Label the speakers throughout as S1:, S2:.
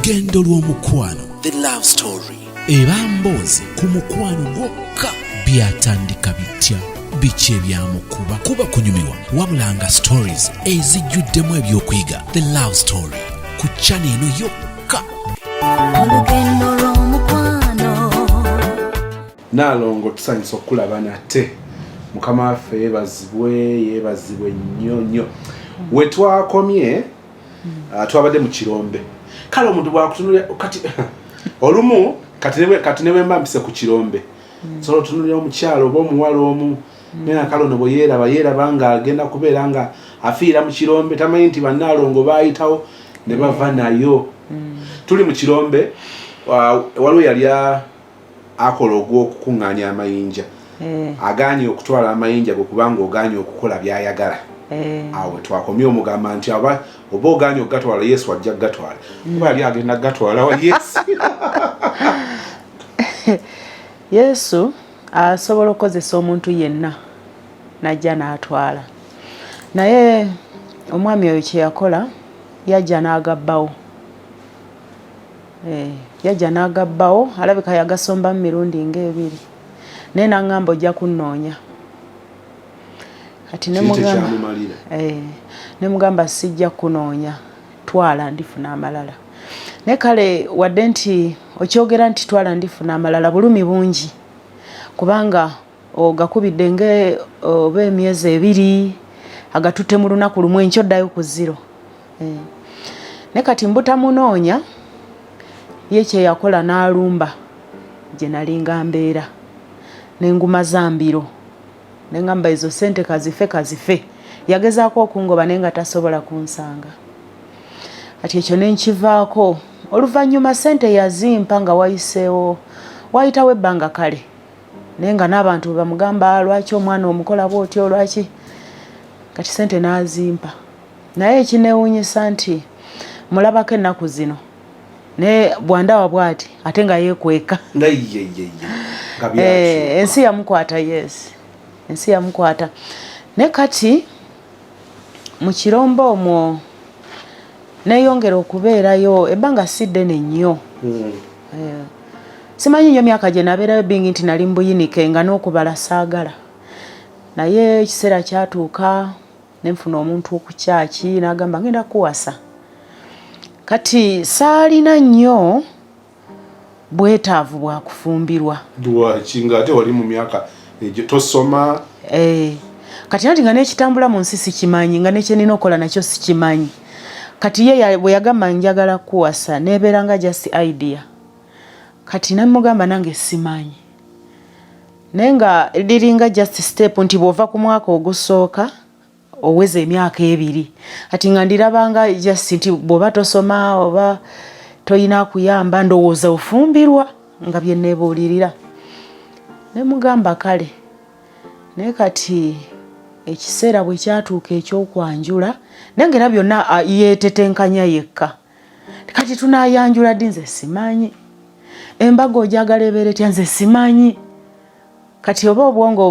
S1: Olugendo lw'omukwano, The Love Story, eba mboozi ku mukwano gwokka. Byatandika bitya? Biki ebyamukuba? Kuba kunyumirwa wabula nga stories ezijjuddemu ebyokuyiga. The Love Story ku channel eno yokka.
S2: Olugendo lw'omukwano.
S3: Naalongo, tusanyusa okukulaba nate. Mukama waffe yeebazibwe, yeebazibwe nnyo nnyo. We twakomye, twabadde mu kirombe. Kale omuntu bwakutunulira kati olumu kati ne bwe mba mpise ku kirombe, sobola otunulira omukyalo oba omuwala omu, naye nga kale ono bwe yeeraba, yeeraba ng'agenda kubeera nga afiira mu kirombe, tamanyi nti bannaalongo baayitawo ne bava nayo. Tuli mu kirombe, waliwo yali akola ogw'okukuŋŋaanya amayinja, agaanye okutwala amayinja gwe kubanga ogaanye okukola by'ayagala. Awo twakomye, omugamba nti oba ogaanye okugatwala, Yesu ajja kugatwala. Kuba yali agenda kugatwala wa Yesu?
S4: Yesu asobola okukozesa omuntu yenna najja n'atwala, naye omwami oyo kyeyakola, yajja n'agabbawo. Yajja n'agabbawo, alabika yagasombamu mirundi ng'ebiri, naye n'aŋŋamba, "Ojja kunnoonya." Kati
S3: Kiri
S4: nemugamba
S3: tekyamumalira.
S4: Nemugamba, "Sijja kunoonya, twala, ndifuna amalala." Naye kale wadde nti okyogera nti twala, ndifuna amalala, bulumi bungi, kubanga ogakubidde nge oba emyezi 2, agatutte mu lunaku lumu, enkyo oddayo ku zero. Naye kati mbutamunoonya, ye kyeyakola n'alumba gye nalinga mbeera nenguma za mbiro, neŋŋamba, "Ezo sente kazife, kazife." Yagezaako okungoba naye nga tasobola kunsanga. Kati ekyo nenkivaako. Oluvannyuma sente yazimpa nga wayiseewo, wayitawo ebbanga kale, naye nga n'abantu bwe bamugamba, "Lwaki omwana omukola bwotyo? Lwaki?" Kati sente n'azimpa, naye ekinewuunyisa nti mulabako ennaku zino, naye bwandaba bwati ate nga yeekweka.
S3: Nga yeyeye nga byakyuka.
S4: Ensi yamukwata, yes, ensi yamukwata. Naye kati mu kirombe omwo neeyongera okubeerayo ebbanga si ddene nnyo. Simanyi nnyo myaka gye nabeerayo, bingi nti nali mbuyinike nga n'okubala saagala, naye ekiseera kyatuuka nenfuna omuntu okukyaki n'agamba, "Ngenda kuwasa." Kati saalina nnyo bwetaavu bwa kufumbirwa.
S3: Lwaki, ngaate wali mu myaka egyo tosoma?
S4: Kati anti nga nekitambula mu nsi sikimanyi, nga nekyenina okukola nakyo sikimanyi. Kati ye bwe yagamba, "Njagala kuwasa," nebeera nga just idea. Kati namugamba, "Nange simanyi," naye nga liringa just step nti bw'ova ku mwaka ogusooka oweza emyaka 2. Kati nga ndirabanga just nti bw'oba tosoma oba toyina kuyamba, ndowooza ofumbirwa, nga bye neebuulirira. Ne mugamba, "Kale." Naye kati ekiseera bwe kyatuuka ekyokwanjula, naye nga era byonna yeetetenkanya yekka. "Kati tunaayanjula ddi?" "Nze simanyi." "Embaga ojagala ebeera etya?" "Nze simanyi." Kati oba obwongo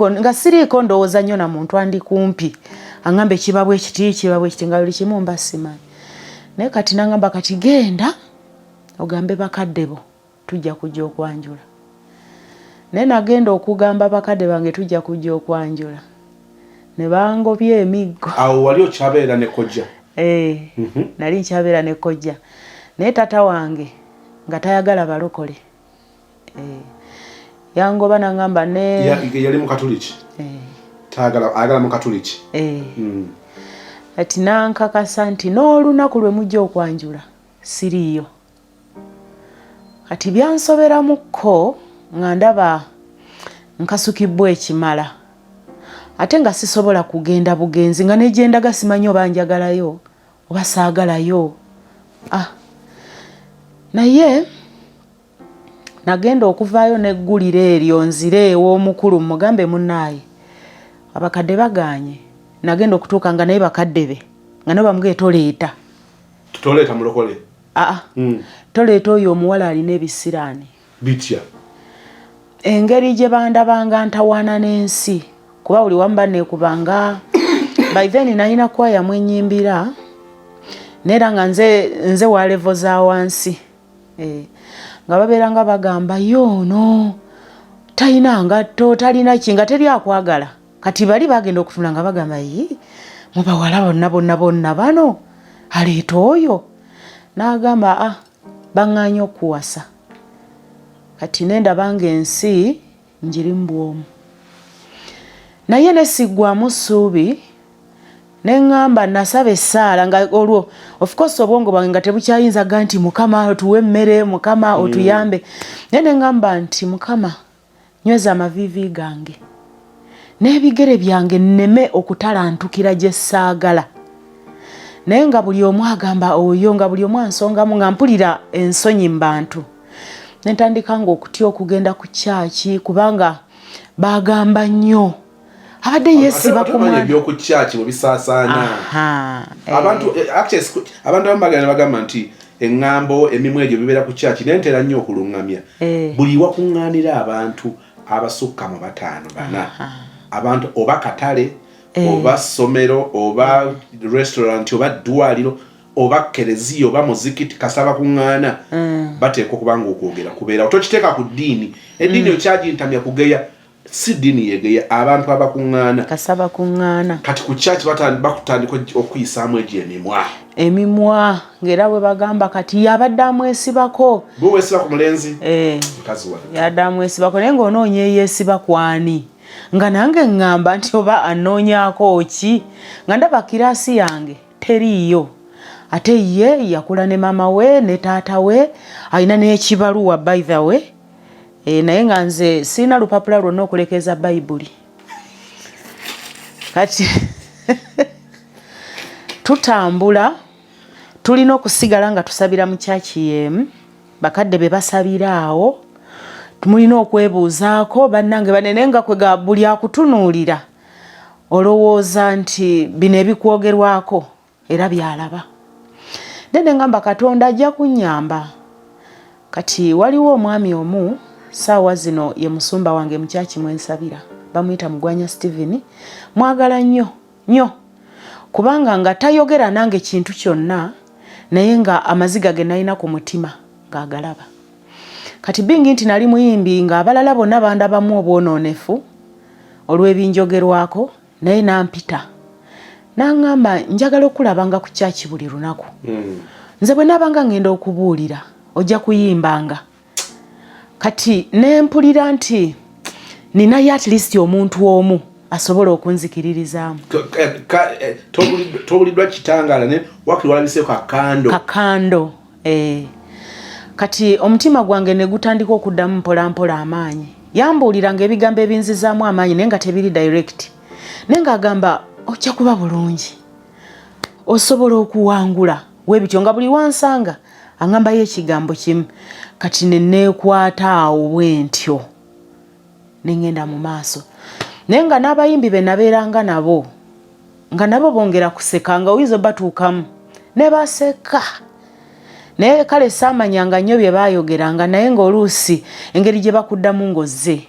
S4: nga siriiko, ndowooza nnyo na muntu andi kumpi aŋŋamba ekiba bwe kiti, kiba bwe kiti, nga buli kimu mba simanyi. Naye kati naŋŋamba, "Kati genda ogambe bakadde bo tujja kujja okwanjula." Naye nagenda okugamba bakadde bange tujja kujja okwanjula, ne bangobya emiggo.
S3: Awo wali okyabeera ne kojja?
S4: Eh, nali nkyabeera ne kojja, naye tata wange nga tayagala balokole. Yangoba naŋŋamba ne
S3: Yali mukatuliki?
S4: Eh.
S3: Tayagala, ayagala mukatuliki?
S4: Eh. Kati nankakasa nti n'olunaku lwe mujja okwanjula siriiyo. Kati byansoberamukko nga ndaba nkasukibwa ekimala, ate nga sisobola kugenda bugenzi, nga negyendaga simanyi oba njagalayo oba saagalayo. Ah. Naye nagenda okuvaayo neggulire eryo nzire ew'omukulu mugambe, "Munnaaye, abakadde bagaanye." Nagenda okutuuka nga naye bakadde be nga nabo bamugee, "Toleeta."
S3: Toleeta mulokole?
S4: Aa, "Toleeta oyo omuwala, alina ebisiraani."
S3: Bitya?
S4: Engeri gye bandabanga ntawaana n'ensi, kuba buli wamu baneekubanga. By then nalina kwaya mwenyimbira, Naye era nga nze wa level za wansi. Eh, nga babeera nga bagamba yoono talina ngatto, talina ki, nga teri akwagala. Kati bali bagenda okutunula nga bagamba, yi mu bawala bonna bonna bonna bano aleeta oyo. N'agamba, ah, baŋŋaanye okuwasa. Kati nendaba ng'ensi njirimu bw'omu, naye nesiggwamu ssuubi, ne ŋŋamba nasaba essaala nga olwo of course obwongo bwange nga tebukyayinza ga nti Mukama otuwe emmere, Mukama otuyambe, naye ne ŋŋamba nti Mukama nyweza amaviivi gange n'ebigere byange nneme okutalantukira gye saagala. Naye nga buli omu agamba oyo, nga buli omu ansongamu, nga mpulira ensonyi mu bantu. Ne ntandika nga okutya okugenda ku kyaki kubanga bagamba nnyo abadde yeesiba ku mwana.
S3: Ebyoku kyaki bwe bisaasaana abantu, actually, abantu abamu bagenda ne bagamba nti eŋŋambo, emimwa egyo bibeera ku kyaki, naye ntera nnyo okuluŋŋamya buli wakuŋŋaanira abantu abasukka mu bataano, bana, abantu oba katale oba ssomero oba restaurant oba ddwaliro oba kereziya oba muzikiti, kasaba kuŋŋaana, bateekwa okuba nga okwogera kubeerawo. Tokiteeka ku ddiini. Eddiini okyagintamya kugeya, si ddiini yegeya abantu abakuŋŋaana.
S4: Kasaba kuŋŋaana.
S3: Kati ku kyaki bakutandika okuyisaamu egyo emimwa.
S4: Emimwa, ng'era bwe bagamba kati yabadde amwesibako.
S3: Bwe weesiba ku mulenzi, mukazi wa
S4: yabadde amwesibako, naye ng'onoonya eyeesiba kwani, nga nange ŋŋamba nti oba anoonyaako ki, nga ndaba class yange teriiyo, ate ye yakula ne maama we ne taata we, alina n'ekibaluwa by the way. Naye nga nze sirina lupapula lwonna okulekeza Bayibuli. Kati tutambula, tulina okusigala nga tusabira mu kyaki y'emu, bakadde be basabira awo, mulina okwebuuzaako bannange banene, nga kwega buli akutunuulira olowooza nti bino ebikwogerwako era byalaba. Then ngamba Katonda ajja kunnyamba. Kati waliwo omwami omu, saawa zino ye musumba wange mu kyaki mwensabira, bamuyita Mugwanya Steven. Mwagala nnyo nnyo kubanga nga tayogera nange kintu kyonna, naye nga amaziga ge nalina ku mutima ng'agalaba. Kati bingi nti nali muyimbi, ng'abalala bonna bandabamu obwonoonefu olw'ebinjogerwako, naye nampita n'aŋŋamba, njagala okulabanga ku kyaki buli lunaku. Nze bwe naabanga ŋŋenda okubuulira, ojja kuyimbanga. Kati ne mpulira nti ninayo at least omuntu omu asobola okunzikiririzaamu.
S3: Tobuliddwa kitangaala, ne wakiri walabiseeko akando.
S4: Kakando. Kati omutima gwange ne gutandika okuddamu mpola mpola amaanyi. Yambuuliranga ebigambo ebinzizaamu amaanyi, naye nga tebiri direct, naye ng'agamba ojja kuba bulungi, osobola okuwangula weebityo, nga buli wansanga aŋŋambayo ekigambo kimu. Kati ne neekwata awo bwe ntyo ne ŋŋenda mu maaso, naye nga n'abayimbi be nabeeranga nabo nga nabo bongera kuseka, nga oyinza obatuukamu ne baseka, naye kale saamanyanga nnyo bye baayogeranga, naye ng'oluusi engeri gye bakuddamu ng'ozze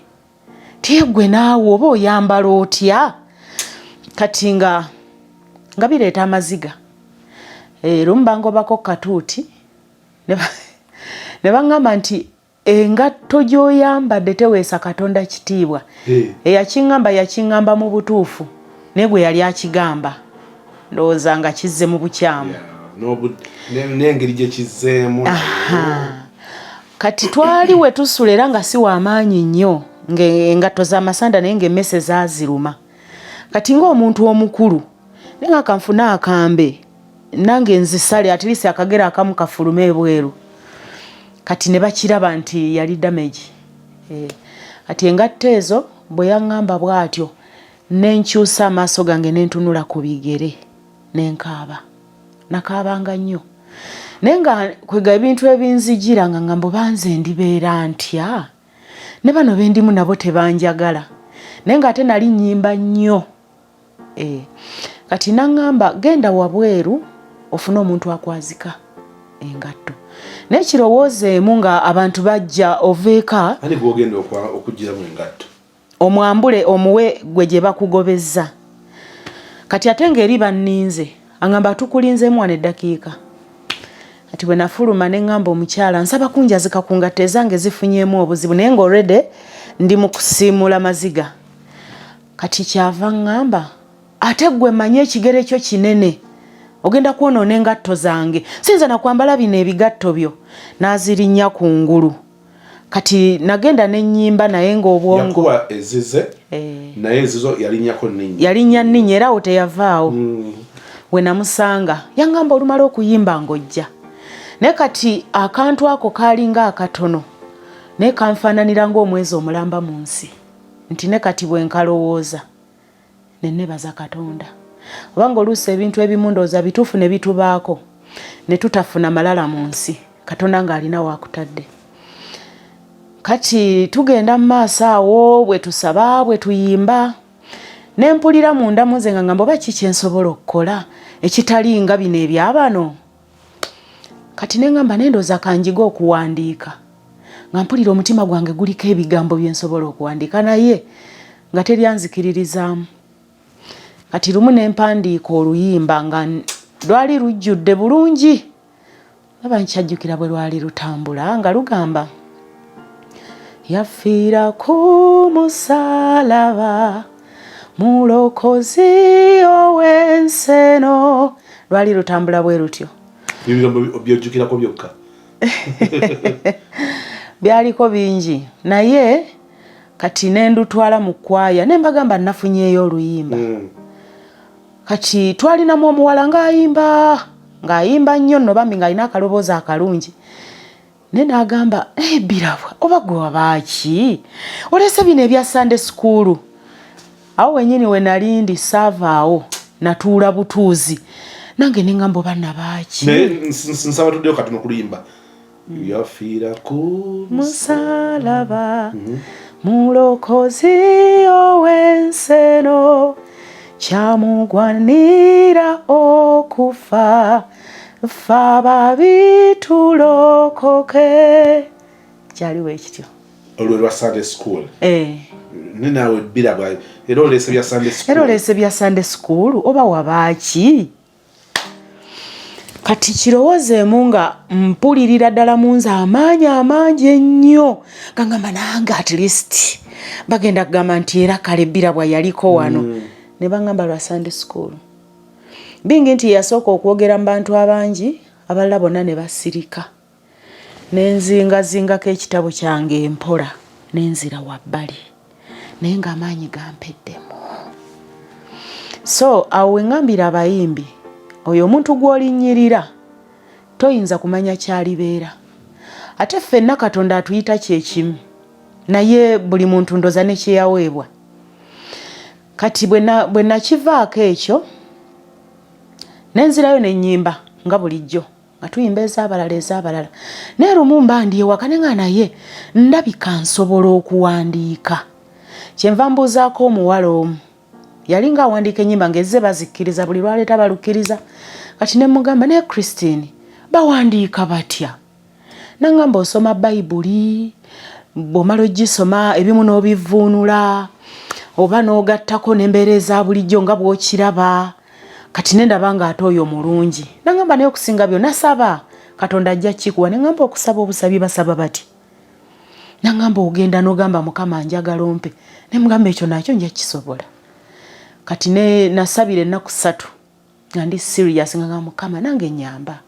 S4: tiye gwe naawe oba oyambala otya, kati nga bireeta amaziga. Lumu bangobako katuuti ne baŋŋamba nti engatto gy'oyambadde teweesa Katonda kitiibwa. Eyakiŋŋamba yakiŋŋamba mu butuufu, naye gwe yali akigamba ndowooza nga kizze mu bukyamu.
S3: N'engeri gye kizzeemu.
S4: Kati twali we tusula, era nga si w'amaanyi nnyo, ng'engatto z'amasanda, naye ng'emmese zaaziruma. Kati ng'omuntu omukulu, naye nga kanfune akambe nange nzisale, at least akagere akamu kafulume ebweru. Kati ne bakiraba nti yali damage. Kati engatto ezo bwe yaŋŋamba bw'atyo, ne nkyusa amaaso gange ne ntunula ku bigere ne nkaaba. Nakaabanga nnyo, naye nga kwega ebintu ebinzijira nga ngamba oba nze ndibeera ntya ne bano bendimu nabo tebanjagala, naye ng'ate nali nnyimba nnyo. Kati naŋŋamba genda wabweru ofune omuntu akwazika engatto, naye kirowoozeemu nga abantu bajja ova eka.
S3: Ani gwogenda okugiramu engatto?
S4: Omwambule omuwe gwe gye bakugobezza. Kati ate ng'eri banninze, aŋŋamba tukulinzeemu wano eddakiika. Kati bwe nafuluma ne ŋŋamba omukyala, nsaba kunjazika ku ngatto, ezange zifunyeemu obuzibu, naye nga already ndi mu kusiimuula maziga. Kati kyava ŋŋamba, ate ggwe mmanyi ekigere kyo kinene, ogenda kwonoona engatto zange, siyinza nakwambala bino ebigatto byo. N'azirinnya ku ngulu. Kati nagenda nenyimba, naye ngaobwongo
S3: Yakuwa ezize eh. Naye ezizo yalinnyako nninnya.
S4: Yalinnya nninnya, era awo teyavaawo. We namusanga yaŋŋamba, olumala okuyimba ng'ojja. Naye kati akantu ako kaalinga akatono, naye kanfaananira ng'omwezi omulamba mu nsi, nti ne kati bwe nkalowooza nenebaza Katonda, obanga oluusi ebintu ebimu ndowooza bituufu ne bitubaako ne tutafuna malala mu nsi, Katonda ng'alina waakutadde. Kati tugenda mu maaso awo, bwe tusaba, bwe tuyimba, ne mpulira munda mu nze nga ngamba, oba ki kyensobola okukola ekitali nga bino ebyabano? Kati ne ngamba, nendooza kanjige okuwandiika, nga mpulira omutima gwange guliko ebigambo bye nsobola okuwandiika, naye nga teryanzikiririzaamu. Kati lumu ne mpandiika oluyimba nga lwali lujjudde bulungi. Aba nkyajjukira bwe lwali lutambula, nga lugamba, yafiira ku musalaba mulokozi ow'enseno. Lwali lutambula bwe lutyo.
S3: Ebigambo byojjukirako byokka?
S4: Byaliko bingi, naye kati nendutwala mu kwaya ne mbagamba nafunyeeyo oluyimba. Kati twalinamu omuwala ng'ayimba, ng'ayimba nnyo nno bambi, ng'alina akaloboozi akalungi, naye n'agamba, hey, Birabwa, oba gwe wabaaki oleese bino ebya Sunday school? Awo wenyini we nali ndi saavaawo, natuula butuuzi nange ne ŋŋamba, oba nabaaki?
S3: Naye nsaba tuddeyo katono kuluyimba yafiira ku
S4: musalaba mulokozi ow'enseno, kyamugwanira okufa ffe ababi tulokoke. Kyaliwo ekityo.
S3: Olwo lwa Sunday school?
S4: Eh.
S3: Ne naawe Birabwa era oleese bya Sunday school.
S4: Era oleese bya Sunday school, oba wabaaki? Kati kirowoozeemu nga mpulirira ddala mu nze amaanyi amangi ennyo, nga ngamba nange at least bagenda kugamba nti era kale Birabwa yaliko wano. Ne baŋŋamba lwa Sunday school. Bingi nti yasooka okwogera mu bantu abangi, abalala bonna ne basirika. Nenzingazingako ekitabo kyange empola nenzira wabbali, naye ng'amaanyi gampeddemu. So awo weŋŋambira abayimbi, oyo omuntu gw'olinnyirira toyinza kumanya kyalibeera. Ate ffenna Katonda atuyita kyekimu, naye buli muntu ndoza ne kyeyaweebwa. Kati bwe nakivaako ekyo, nenzirayo nenyimba nga bulijjo, nga tuyimba ez'abalala ez'abalala. Naye lumu mba ndi ewaka ne nga naye ndabika nsobola okuwandiika, kyenva mbuuzaako omuwala omu yali nga awandiika ennyimba ng'ezze bazikkiriza, buli lwaleeta balukkiriza. Kati ne mugamba, naye Christine, bawandiika batya? Nangamba, osoma Bayibuli, bw'omala ogisoma ebimu n'obivuunula oba n'ogattako n'embeera eza bulijjo nga bw'okiraba. Kati nendaba nga ate oyo mulungi. Nangamba, naye okusinga byonna saba, Katonda ajja kikuwa. Nengamba, okusaba obusabi basaba bati? Nangamba, ogenda n'ogamba, Mukama njagala ompe. Nemugamba, ekyo nakyo nja kisobola. Kati ne nasabira ennaku 3 nga ndi serious, nga nga Mukama nange nyamba.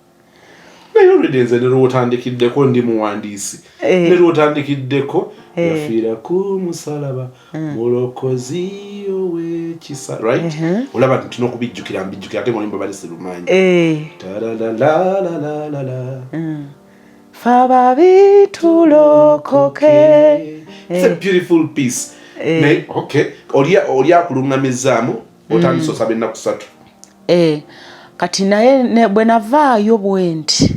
S3: Naye already nze ne lwotandikiddeko ndi muwandiisi. Ne lwotandikiddeko yafiira ku musalaba mulokozi ow'ekisa, right? Olaba nti n'okubijjukira mbijjukira, ate ngaolimba bali sirumanyi. Taralalalalala.
S4: Ffe ababi tulokoke.
S3: It's a beautiful piece. Naye okay, oli akuluŋŋamizaamu, otandise osaba ennaku 3.
S4: Eh, kati naye bwe navaayo bwe nti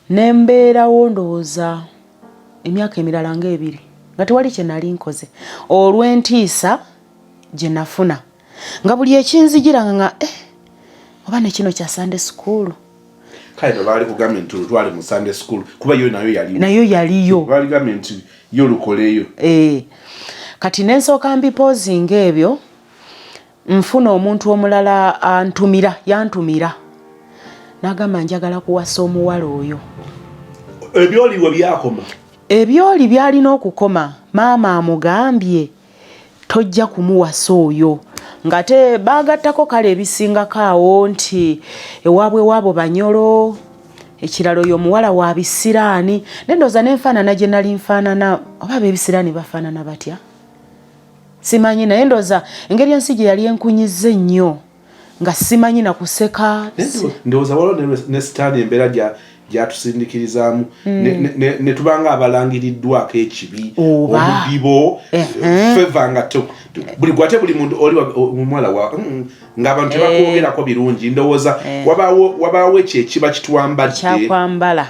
S4: ne mbeerawo ndowooza emyaka emirala ng'ebiri nga tewali kye nali nkoze, olw'entiisa gye nafuna, nga buli ekinzijira nga oba ne kino kya Sunday school.
S3: Kale no baali kugambye nti olutwale mu Sunday school, kuba yo nayo yaliyo.
S4: Nayo yaliyo.
S3: Baali gambye nti yo lukoleyo.
S4: Eh, kati ne nsooka mbipoozinga ebyo, nfuna omuntu omulala antumira, yantumira. N'agamba njagala kuwasa omuwala oyo.
S3: Ebyoli we byakoma.
S4: Ebyoli byalina okukoma. Maama amugambye tojja kumuwasa oyo. Ng'ate baagattako kale ebisingako awo nti ewaabwe waabo banyolo, ekirala oyo omuwala wa bisiraani. Naye ndowooza n'enfaanana gye nali nfaanana, oba ab'ebisiraani bafaanana batya? Simanyi, naye ndowooza engeri ensi gye yali enkunyizza ennyo nga simanyi na kuseka.
S3: Ndowooza waliwo ne sitaani embeera gyatusindikirizaamu ne tubanga abalangiriddwako ekibi, omudibo, feva nga buli gwate buli muntu oli omuwala wa ng'abantu tebakwogerako birungi. Ndowooza wabaawo ekyo ekiba kitwambadde.
S4: Kyakwambala.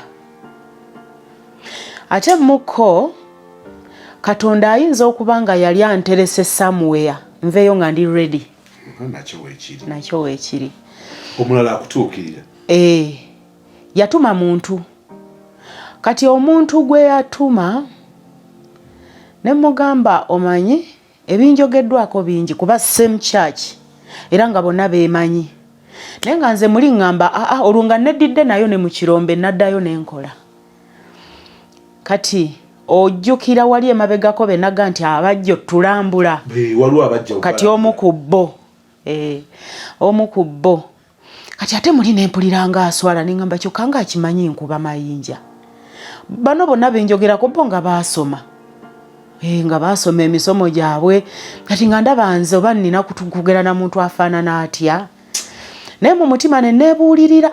S4: Ate muko Katonda ayinza okuba nga yali anterese somewhere nveeyo nga ndi ready.
S3: Nakyo weekiri.
S4: Nakyo weekiri.
S3: Omulala akutuukirira.
S4: Yatuma muntu. Kati omuntu gwe yatuma ne mugamba omanyi ebinjogeddwako bingi kuba same church era nga bonna beemanyi. Naye nga nze muli ŋŋamba aa olwo nga neddidde nayo ne mu kirombe naddayo ne nkola. Kati ojjukira wali emabegako be naga nti abajja otulambula. Kati omu ku bo omu ku bo kati ate muli ne mpulira nga aswala ne ŋŋamba kyokka nga akimanyi nkuba mayinja. Bano bonna be njogerako bo nga baasoma. Nga baasoma emisomo gyabwe. Kati nga ndaba nze oba nnina kugera na muntu afaanana atya. Naye mu mutima ne neebuulirira.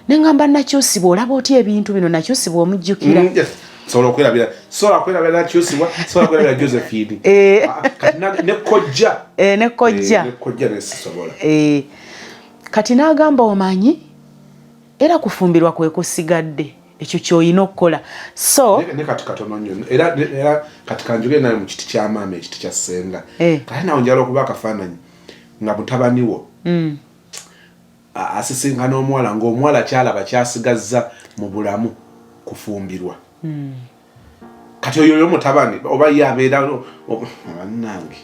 S4: Ne ŋŋamba Nakyusibwa olaba otya ebintu bino? Nakyusibwa omujjukira.
S3: Sobola okwerabira, sobola kwerabira Nakyusibwa, sobola kwerabira Josephine. Kati ne kojja.
S4: Ne kojja.
S3: Ne kojja ne sisobola.
S4: Kati n'agamba omanyi era kufumbirwa kwe kusigadde ekyo ky'olina okukola. So
S3: ne kati katono nnyo era kati kanjogere nawe mu kiti kya maama, ekiti kya ssenga. Kati nawe njagala okuba akafaananyi nga mutabani wo. Asisinkana omuwala ng'omuwala kyalaba kyasigazza mu bulamu kufumbirwa. Kati oyo oyo mutabani oba ye abeera bannange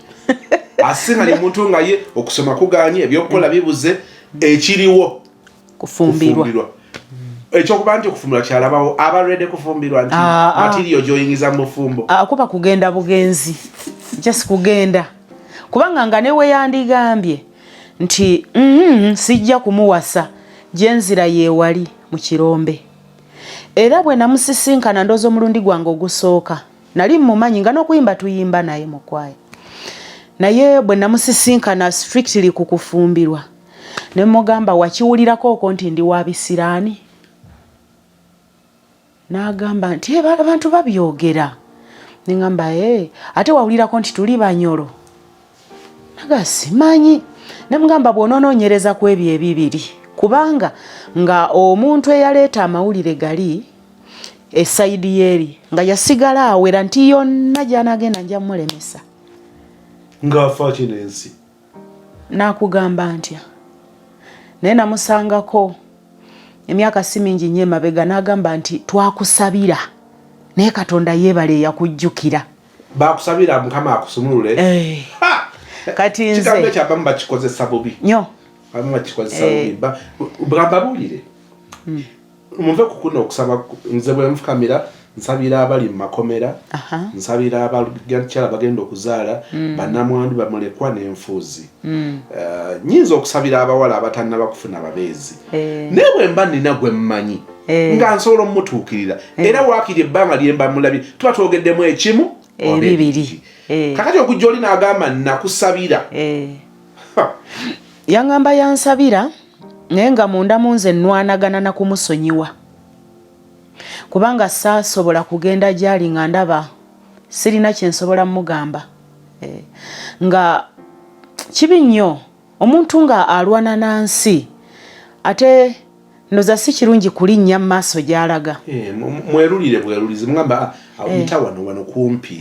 S3: asisinkanye omuntu nga ye okusoma kugaanye, ebyokukola bibuze, ekiriwo
S4: kufumbirwa.
S3: Ekyokuba nti okufumbirwa kyalabawo, aba ready kufumbirwa nti material gy'oyingiza mu bufumbo.
S4: Kuba kugenda bugenzi, just kugenda, kubanga nga ne we yandigambye nti sijja kumuwasa, gyenzira yeewali mu kirombe. Era bwe namusisinkana ndowooza omulundi gwange ogusooka nali mmumanyi nga n'okuyimba tuyimba naye mu kwaya, naye bwe namusisinkana strictly ku kufumbirwa ne mugamba wakiwulirako okwo nti ndi wa bisiraani? N'agamba nti abantu babyogera. Ne ŋŋamba ate wawulirako nti tuli banyolo? Naga simanyi. Ne mugamba bw'onoonoonyereza ku ebyo ebibiri, kubanga nga omuntu eyaleeta amawulire gali esayidi y'eri nga yasigala awera nti yonna gy'anaagenda nja mulemesa.
S3: Ng'afa ki n'ensi?
S4: Naakugamba ntya? Naye namusangako emyaka si mingi nnyo emabega n'agamba nti twakusabira naye Katonda yeebale eyakujjukira.
S3: Baakusabira Mukama akusumulule.
S4: Kati nze
S3: kigambo ekyo abamu bakikozesa bubi
S4: nnyo.
S3: Abamu bakikozesa bubi. Babuulire. Muve ku kuno okusaba. Nze bwe nfukamira nsabira abali mu makomera, nsabira abakyala bagenda okuzaala, bannamwandu, bamulekwa n'enfuuzi. Nnyinza okusabira abawala abatannaba kufuna babeezi, naye bwe mba nnina gwe mmanyi nga nsobola omutuukirira, era waakiri ebbanga lye mba mulabye tuba twogeddemu ekimu oba
S4: ebibiri.
S3: Kakati okujja oli n'agamba nakusabira.
S4: Yaŋŋamba yansabira, naye nga munda mu nze nnwanagana na kumusonyiwa, kubanga saasobola kugenda gy'ali nga ndaba sirina kye nsobola mugamba. Nga kibi nnyo omuntu nga alwana na nsi, ate ndoza si kirungi kulinnya mu maaso gy'alaga.
S3: Mwerulire bwerulizi, mugamba yita wano wano kumpi.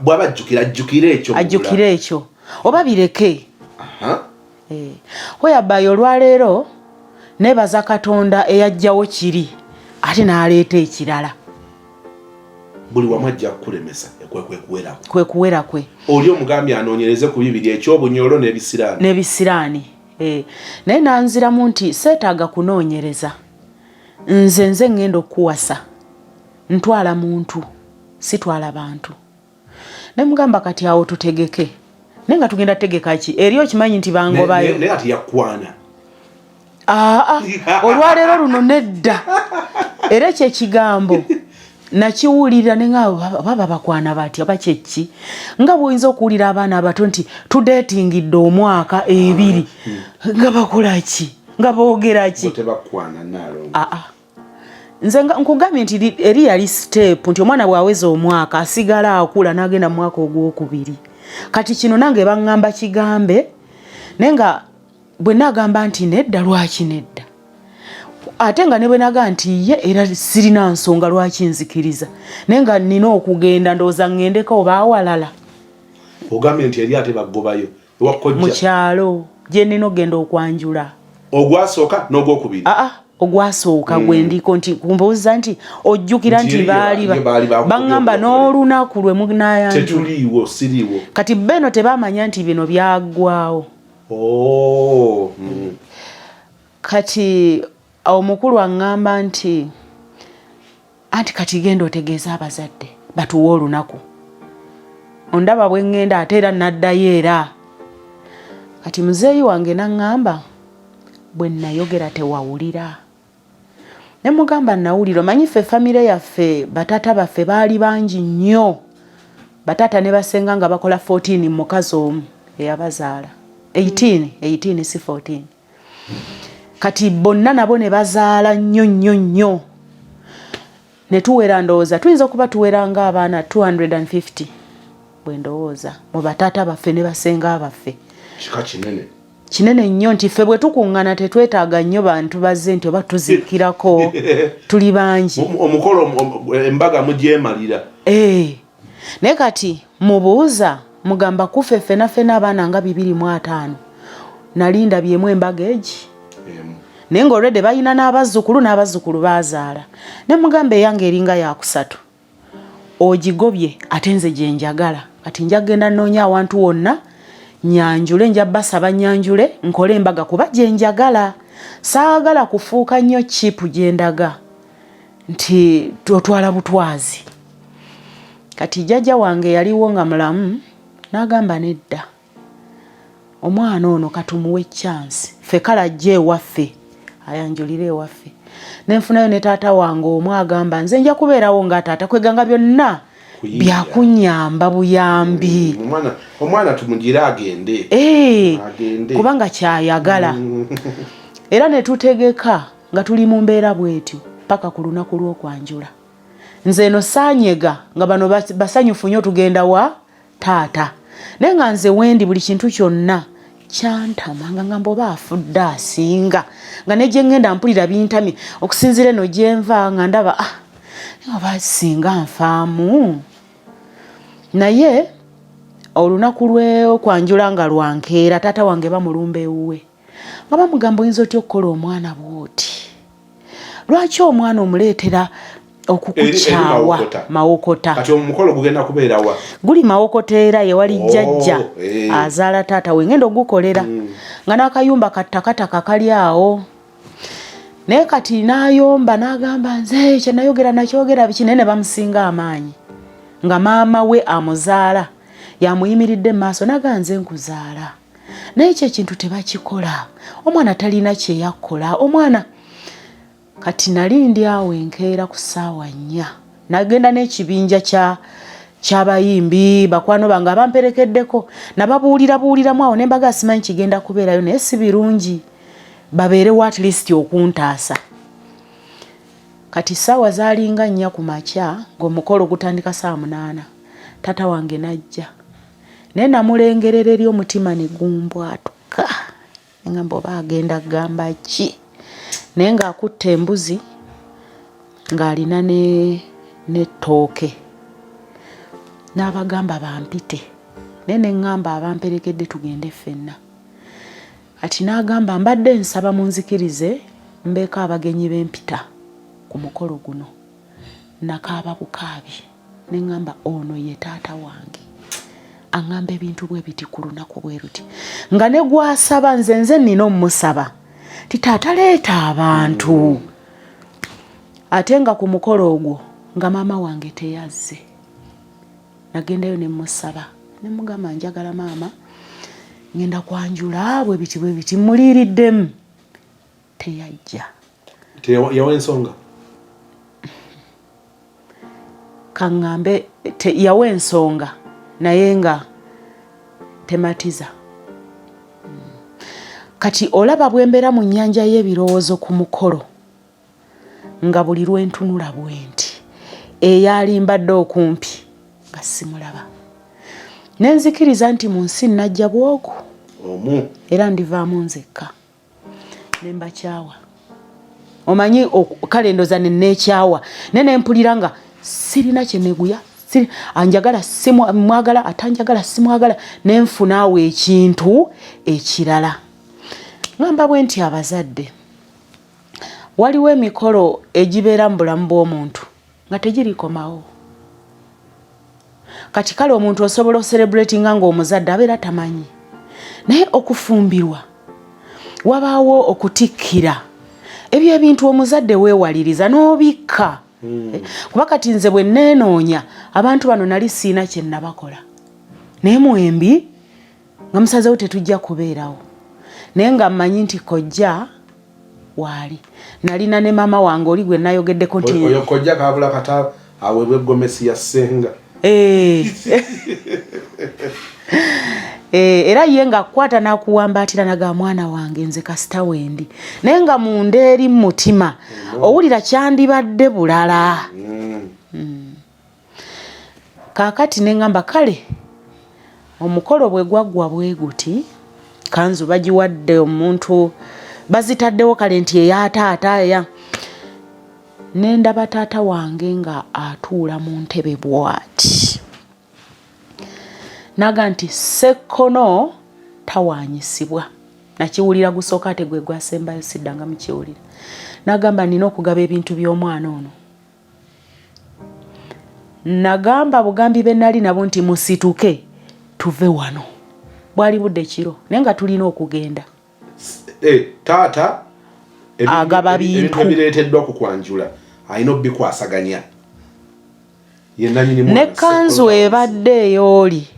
S3: Bw'aba ajjukira ajjukire ekyo.
S4: Ajjukire ekyo oba bireke. Whereby olwaleero neebaza Katonda eyajjawo kiri ate n'aleeta ekirala.
S3: Buli wamu ajja kukulemesa, kwe kuwera
S4: kwe. Kwe kuwera kwe.
S3: Oli omugambye anoonyereze ku bibiri, eky'obunyolo n'ebisiraani.
S4: N'ebisiraani. Eh, naye nanziramu nti seetaaga kunoonyereza, nze nze ŋŋenda okukuwasa, ntwala muntu, sitwala bantu. Ne mugamba kati awo tutegeke, naye nga tugenda tegeka ki eri okimanyi nti bangobayo.
S3: Naye ati yakwana.
S4: Aa, olwaleero luno nedda. Era ekyo ekigambo nakiwulira ne nga baba bakwana batya bakyeki, nga bw'oyinza okuwulira abaana abato nti tudeetingidde omwaka ebiri, nga bakola ki, nga boogera ki?
S3: Tebakwana, Naalongo.
S4: Aa, nze nga nkugambye nti eri yali step nti omwana bw'aweza omwaka asigala akula n'agenda mu mwaka ogwokubiri. Kati kino nange baŋŋamba kigambe, naye nga bwe naagamba nti nedda, lwaki nedda? Ate nga ne bwe naga nti ye era sirina nsonga lwaki nzikiriza, naye nga nina okugenda, ndowooza ŋŋendeko oba awalala.
S3: Ogambye nti eri ate bagobayo ewa
S4: mu
S3: kojja
S4: kyalo gye nnina okugenda okwanjula.
S3: Ogwasooka n'ogwokubiri?
S4: Aa, ogwasooka gwe ndiko nti kumbuuza nti ojjukira
S3: nti
S4: nti
S3: eri
S4: baali
S3: ye baali bakugobye
S4: baŋŋamba
S3: ogwokubiri.
S4: N'olunaku lwe munayanjula
S3: Tetuliiwo, siriiwo.
S4: Kati beno tebamanya nti bino byaggwawo.
S3: Oh.
S4: Kati omukulu aŋŋamba nti anti kati genda otegeeze abazadde batuwe olunaku. Ondaba bwe ŋŋenda ate era naddayo era. Kati muzeeyi wange naŋŋamba, bwe nayogera tewawulira? Ne mugamba nawulira. Omanyi ffe famire yaffe, bataata baffe baali bangi nnyo, bataata ne basenga nga bakola 14 mu mukazi omu eyabazaala, 18, 18 si 14. Kati bonna nabo ne bazaala nnyo nnyo nnyo, ne tuwera, ndowooza tuyinza okuba tuwera ng'abaana 250 bwe ndowooza mu bataata baffe ne basenga baffe.
S3: Kika kinene.
S4: Kinene nnyo, nti ffe bwe tukuŋŋana tetwetaaga nnyo bantu bazze nti oba tuziikirako, tuli bangi.
S3: Omukolo embaga mugyemalira.
S4: Eh, naye kati mubuuza mugamba kufe ffena ffena abaana nga 250 nali ndabyemu embaga egi.
S3: Emu.
S4: Naye nga olwedde balina n'abazzukulu n'abazzukulu baazaala. Ne mugamba eyange eringa yakusatu ogigobye, ate nze gye njagala. Kati nja kugenda nnoonya awantu wonna nyanjule, nja basaba nyanjule nkole embaga kuba gye njagala. Saagala kufuuka nnyo chipu gye ndaga nti otwala butwazi. Kati jjajja wange yaliwo nga mulamu n'agamba nedda, omwana ono katumuwe chance, ffe kale ajja ewaffe ayanjulire ewaffe. Nenfunayo ne taata wange omu agamba nze nja kubeerawo nga taata kweganga byonna.
S3: Kuyiiya.
S4: Byakunyamba buyambi.
S3: Omwana tumugire agende.
S4: Eh,
S3: Agende.
S4: Kubanga kyayagala. Era ne tutegeka nga tuli mu mbeera bwetyo paka ku lunaku lw'okwanjula. Nze eno saanyega nga bano basanyufu nnyo tugenda wa taata, naye nga nze wendi buli kintu kyonna kyantama, nga ngamba oba afudde asinga, nga ne gye ŋŋenda mpulira bintamye okusinziira eno gye nva, nga ndaba ah, naye oba singa nfaamu. Naye olunaku lw'okwanjula nga lwankeera, taata wange bamulumba ewuwe nga bamugamba, oyinza otya okukola omwana bw'oti? Lwaki omwana omuleetera okukukyawa?
S3: Mawokota.
S4: Mawokota.
S3: Kati omukolo gugenda kubeera wa?
S4: Guli Mawokota era yewali jjajja azaala taata we ngenda ogukolera, nga n'akayumba kattakataka kali awo. Naye kati n'ayomba n'agamba nze kyenayogera nakyogera biki, naye ne bamusinga amaanyi nga maama we amuzaala yamuyimiridde mu maaso n'agamba nze nkuzaala, naye ekyo ekintu tebakikola, omwana talina kyeyakola omwana. Kati nali ndi awo enkeera ku ssaawa 4, nagenda n'ekibinja kya kyabayimbi bakwano bange abamperekeddeko, nababuulira buuliramu awo ne mbaga simanyi kigenda kubeerayo, naye si birungi babeerewo at least okuntaasa. Kati ssaawa zaalinga 4 ku makya ng'omukolo gutandika saa 8. Taata wange n'ajja, naye namulengerera eri omutima ne gumbwatuka, ngamba oba agenda kugamba ki, naye ng'akutta embuzi ng'alina n'ettooke n'abagamba bampite, naye ne ŋŋamba abamperekedde tugende ffenna. Kati n'agamba mbadde nsaba munzikirize mbeeko abagenyi b'empita ku mukolo guno. Nakaaba bukaabi ne ŋŋamba ono ye taata wange. Aŋŋamba ebintu bwe biti ku lunaku bwe luti, nga ne gwasaba nze nze nnina omumusaba ti taata leeta abantu. Ate nga ku mukolo ogwo nga maama wange teyazze, nagendayo ne mmusaba ne mugamba njagala maama ngenda kwanjula bwe biti bwe biti, mmuliiriddemu. Teyajja.
S3: Yawa ensonga?
S4: Kaŋŋambe yawa ensonga naye nga tematiza. Kati olaba bwe mbeera mu nnyanja y'ebirowoozo ku mukolo, nga buli lwe ntunula bwe nti eyali mbadde okumpi nga simulaba, ne nzikiriza nti mu nsi najja bwogu
S3: omu
S4: era ndivaamu nzekka, ne mbakyawa. Omanyi kale ndoza ne neekyawa, naye ne mpulira nga sirina kye neguya, anjagala simwagala, atanjagala simwagala, ne nfuna awo ekintu ekirala. Ngamba bwe nti abazadde, waliwo emikolo egibeera mu bulamu bw'omuntu nga tegirikomawo. Kati kale omuntu osobola ocelebratinga ng'omuzadde abeera tamanyi, naye okufumbirwa wabaawo okutikkira, ebyo ebintu omuzadde weewaliriza n'obikka. Kuba kati nze bwe neenoonya abantu bano nali siina kye nabakola, naye mwembi nga musazeewo tetujja kubeerawo, naye nga mmanyi nti kojja waali nalina ne maama wange oli gwe nayogeddeko nti
S3: oyo kojja kabula kata aweebwa eggomesi ya ssenga.
S4: Era ye ng'akukwata n'akuwambaatira naga mwana wange nze kasita wendi, naye nga munda eri mu mutima owulira kyandibadde bulala. Kaakati ne ŋŋamba kale omukolo bwe gwaggwa bwe guti, kanzu bagiwadde omuntu, bazitaddewo kale nti eya taata eya, ne ndaba taata wange nga atuula mu ntebe bw'ati, naga nti ssekkono tawaanyisibwa. Nakiwulira gusooka ate gwe gwasembayo, siddanga mukiwulira. Nagamba nina okugaba ebintu by'omwana ono. Nagamba bugambi be nali nabo nti musituke tuve wano, bwali budde kiro naye nga tulina okugenda.
S3: Taata
S4: agaba bintu
S3: ebireeteddwa ku kwanjula alina obikwasaganya
S4: ne kanzu ebadde eyooli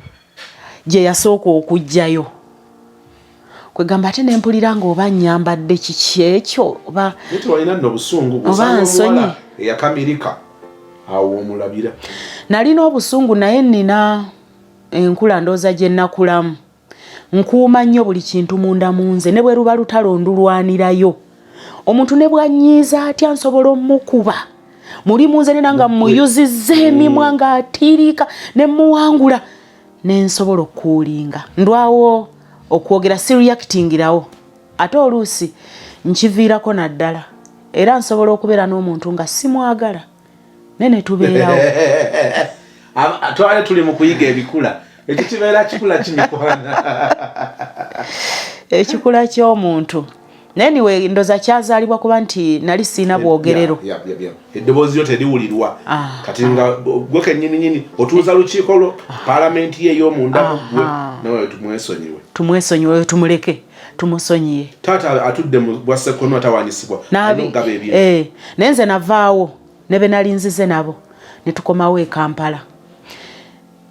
S4: gye yasooka okuggyayo, kwegamba ate nempulira nga oba nnyambadde kiki ekyo oba
S3: walina nno obusungu
S4: oba nsonyi
S3: eyakamirika awo omulabira.
S4: Nalina obusungu naye nina enkula ndowooza gye nakulamu, nkuuma nnyo buli kintu munda mu nze, ne bwe luba lutalo ndulwanirayo. Omuntu ne bw'annyiiza atya nsobola omukuba muli mu nze, nena nga mmuyuzizza emimwa ng'atiiriika ne mmuwangula ne nsobola okukuulinga. Ndwawo okwogera, sireactingirawo, ate oluusi nkiviirako naddala, era nsobola okubeera n'omuntu nga simwagala naye ne tubeerawo.
S3: Twali tuli mu kuyiga ebikula, ekyo kibeera kikula kimikwana.
S4: Ekikula ky'omuntu. Naye niwe ndoza kyazaalibwa kuba nti nali siina bwogerero.
S3: Eddoboozi lyo teriwulirwa. Kati nga gwe kennyini nyini otuuza lukiiko lwo paalamenti ye ey'omunda mu ggwe, nawe tumwesonyiwe.
S4: Tumwesonyiwe, tumuleke, tumusonyiye.
S3: Taata atudde mu bwa ssekkono atawanyisibwa, alina okugaba ebintu.
S4: Naye nze navaawo ne be nali nzize nabo ne tukomawo e Kampala,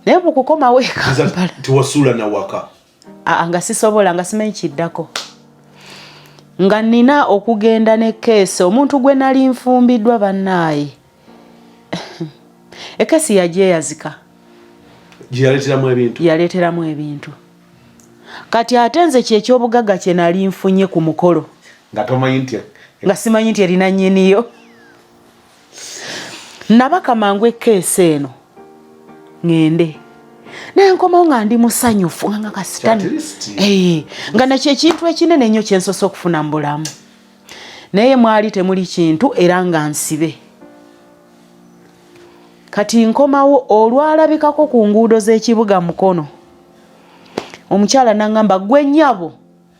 S4: naye mu kukomawo e Kampala
S3: tiwasuula nawaka?
S4: Aa, nga sisobola, nga simanyi kiddako, nga nina okugenda ne keesi omuntu gwe nali nfumbiddwa. Bannaaye, ekeesi yagyeyazika.
S3: Gyeyaleeteramu ebintu.
S4: Yaleeteramu ebintu. Kati ate nze kyekyobugagga kye nali nfunye ku mukolo
S3: nga tomanyi nti
S4: nga simanyi nti erina nnyiniyo. Nabaka mangu ekeesi eno ŋŋende, naye nkomawo nga ndi musanyufu nga kasitani nga nakyo ekintu ekinene ennyo kyensoose okufuna mu bulamu, naye mwali temuli kintu era nga nsibe. Kati nkomawo olwalabikako ku nguudo z'ekibuga Mukono, omukyala n'aŋŋamba, gwe nnyabo,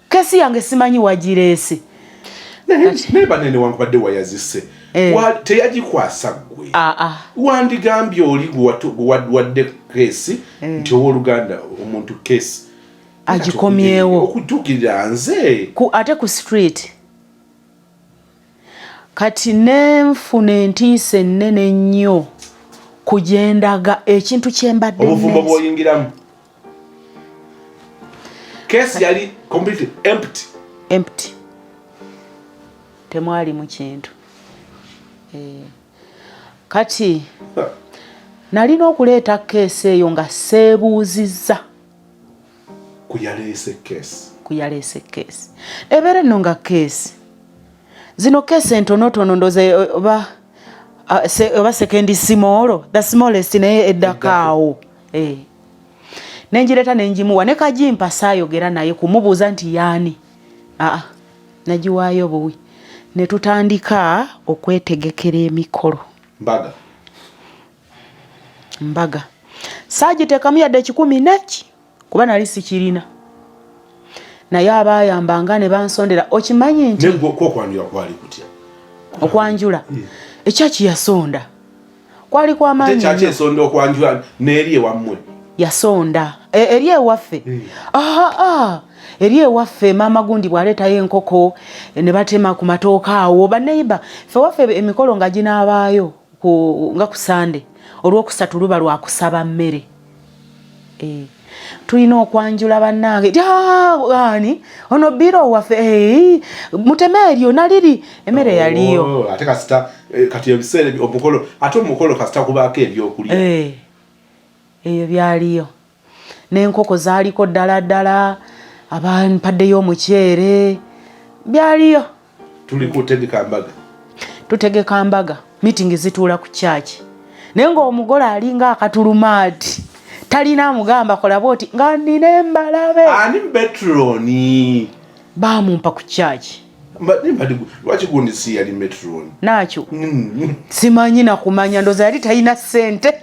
S4: kesi yange simanyi wagireese.
S3: Naye banene newankubadde wayazise,
S4: Eh.
S3: Teyagikwasa ggwe?
S4: Ah, ah.
S3: Wandigambye oli gwewadde case nti, "Owooluganda, omuntu case
S4: Agikomyewo."
S3: Okutuukirira nze.
S4: Ate ku street. Kati nenfuna entiisa ennene ennyo kugendaga ekintu kyembadde
S3: Obufumbo bw'oyingiramu, case yali completely empty.
S4: Empty, temwalimu kintu. Kati nalina okuleeta case eyo nga seebuuzizza
S3: Kuyaleese case.
S4: Kuyaleese case. Ebeera nno nga case zino, case entonotono, ndooza oba oba second small, the smallest, naye eddako awo. Nengireeta, nengimuwa, ne kagimpa saayogera naye kumubuuza nti yaani. Aa, nagiwaayo buwi, ne tutandika okwetegekera emikolo.
S3: Mbaga.
S4: Mbaga saagiteekamu yadde 100 neki, kuba nali sikirina, naye abaayambanga ne bansondera. Okimanyi nti
S3: Nekokwanjula kwali kutya?
S4: Okwanjula, ekyaki yasonda kwali kwamaanyi
S3: Ate kyaki
S4: nnyo.
S3: Esonda okwanjula n'eri ewammwe?
S4: Yasonda eri ewaffe. Ah, eri ewaffe maama gundi bw'aleetayo enkoko ne batema ku matooka awo baneiba ffe waffe. Emikolo nga ginaabaayo nga ku Sande olwokusatu luba lwakusaba mmere. Tulina okwanjula bannange. "Ah, ani ono biro waffe? Muteme eryo naliri emmere yaliyo."
S3: Oh, ate kasita kati ebiseera omukolo, ate omukolo kasita kubaako ebyokulya.
S4: Ebyo byaliyo n'enkoko zaaliko ddala ddala, abampaddeyo omuceere, byaliyo.
S3: Tuli kutegeka mbaga.
S4: Tutegeka mbaga, meeting zituula ku kyaki, naye ng'omugole alinga akatulumaati, talina amugamba kola bwoti, nga nina embalabe.
S3: Ani matron?
S4: Bamumpa ku kyaki.
S3: Lwaki gundi si yali matron?
S4: Nakyo simanyi nakumanya, ndooza yali talina ssente,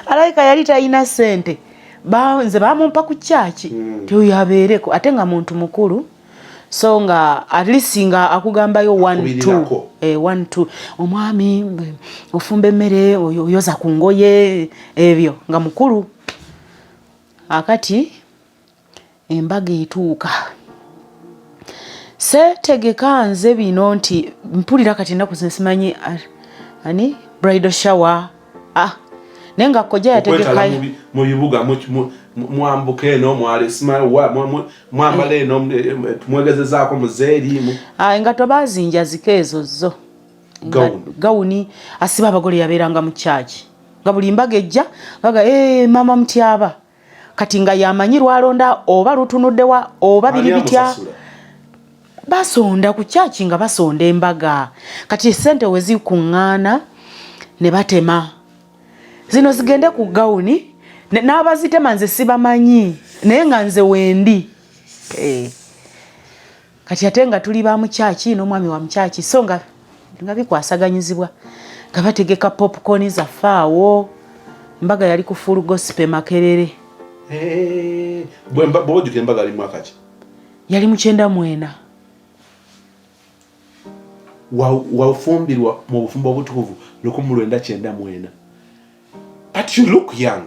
S4: alabika yali talina ssente. Nze bamumpa ku kyaki ti oyo abeereko, ate nga muntu mukulu, so nga at least nga akugambayo one two.
S3: Akubirirako.
S4: One two, omwami ofumba emmere, oyo oyoza ku ngoye, ebyo nga mukulu. Akati embaga etuuka, seetegeka nze bino nti mpulira kati ennaku zino simanyi ani bridal shower, ah, naye nga kojja
S3: Okwetala
S4: yategekayo.
S3: Mu bibuga mwambuka eno, mwambala eno, mwegezezaako muzeerimu.
S4: Ah, engatto bazinjaziko ezo zo.
S3: Gawuni.
S4: Gawuni asiba abagole yabeeranga mu kyaki, nga buli mbaga ejja baga, "Eh, mama mutyaba." Kati nga yamanyi lwalonda oba lutunuddewa oba biri
S3: Ani
S4: bitya.
S3: amusasula?
S4: Basonda ku kyaki, nga basonda embaga. Kati esente we zikuŋŋaana ne batema zino zigende ku gawuni, n'abazitema nze sibamanyi, naye nga nze wendi. Kati ate nga tuli ba mukyaki n'omwami wa mukyaki, so nga bikwasaganyizibwa nga bategeka popcorn zaffe awo. Embaga yali ku Full Gospel Makerere.
S3: Eh, bw'oba ojjuka, embaga ali mwaka ki?
S4: Yali mu 94.
S3: Wafumbirwa mu bufumbo obutukuvu 1994, but you look young.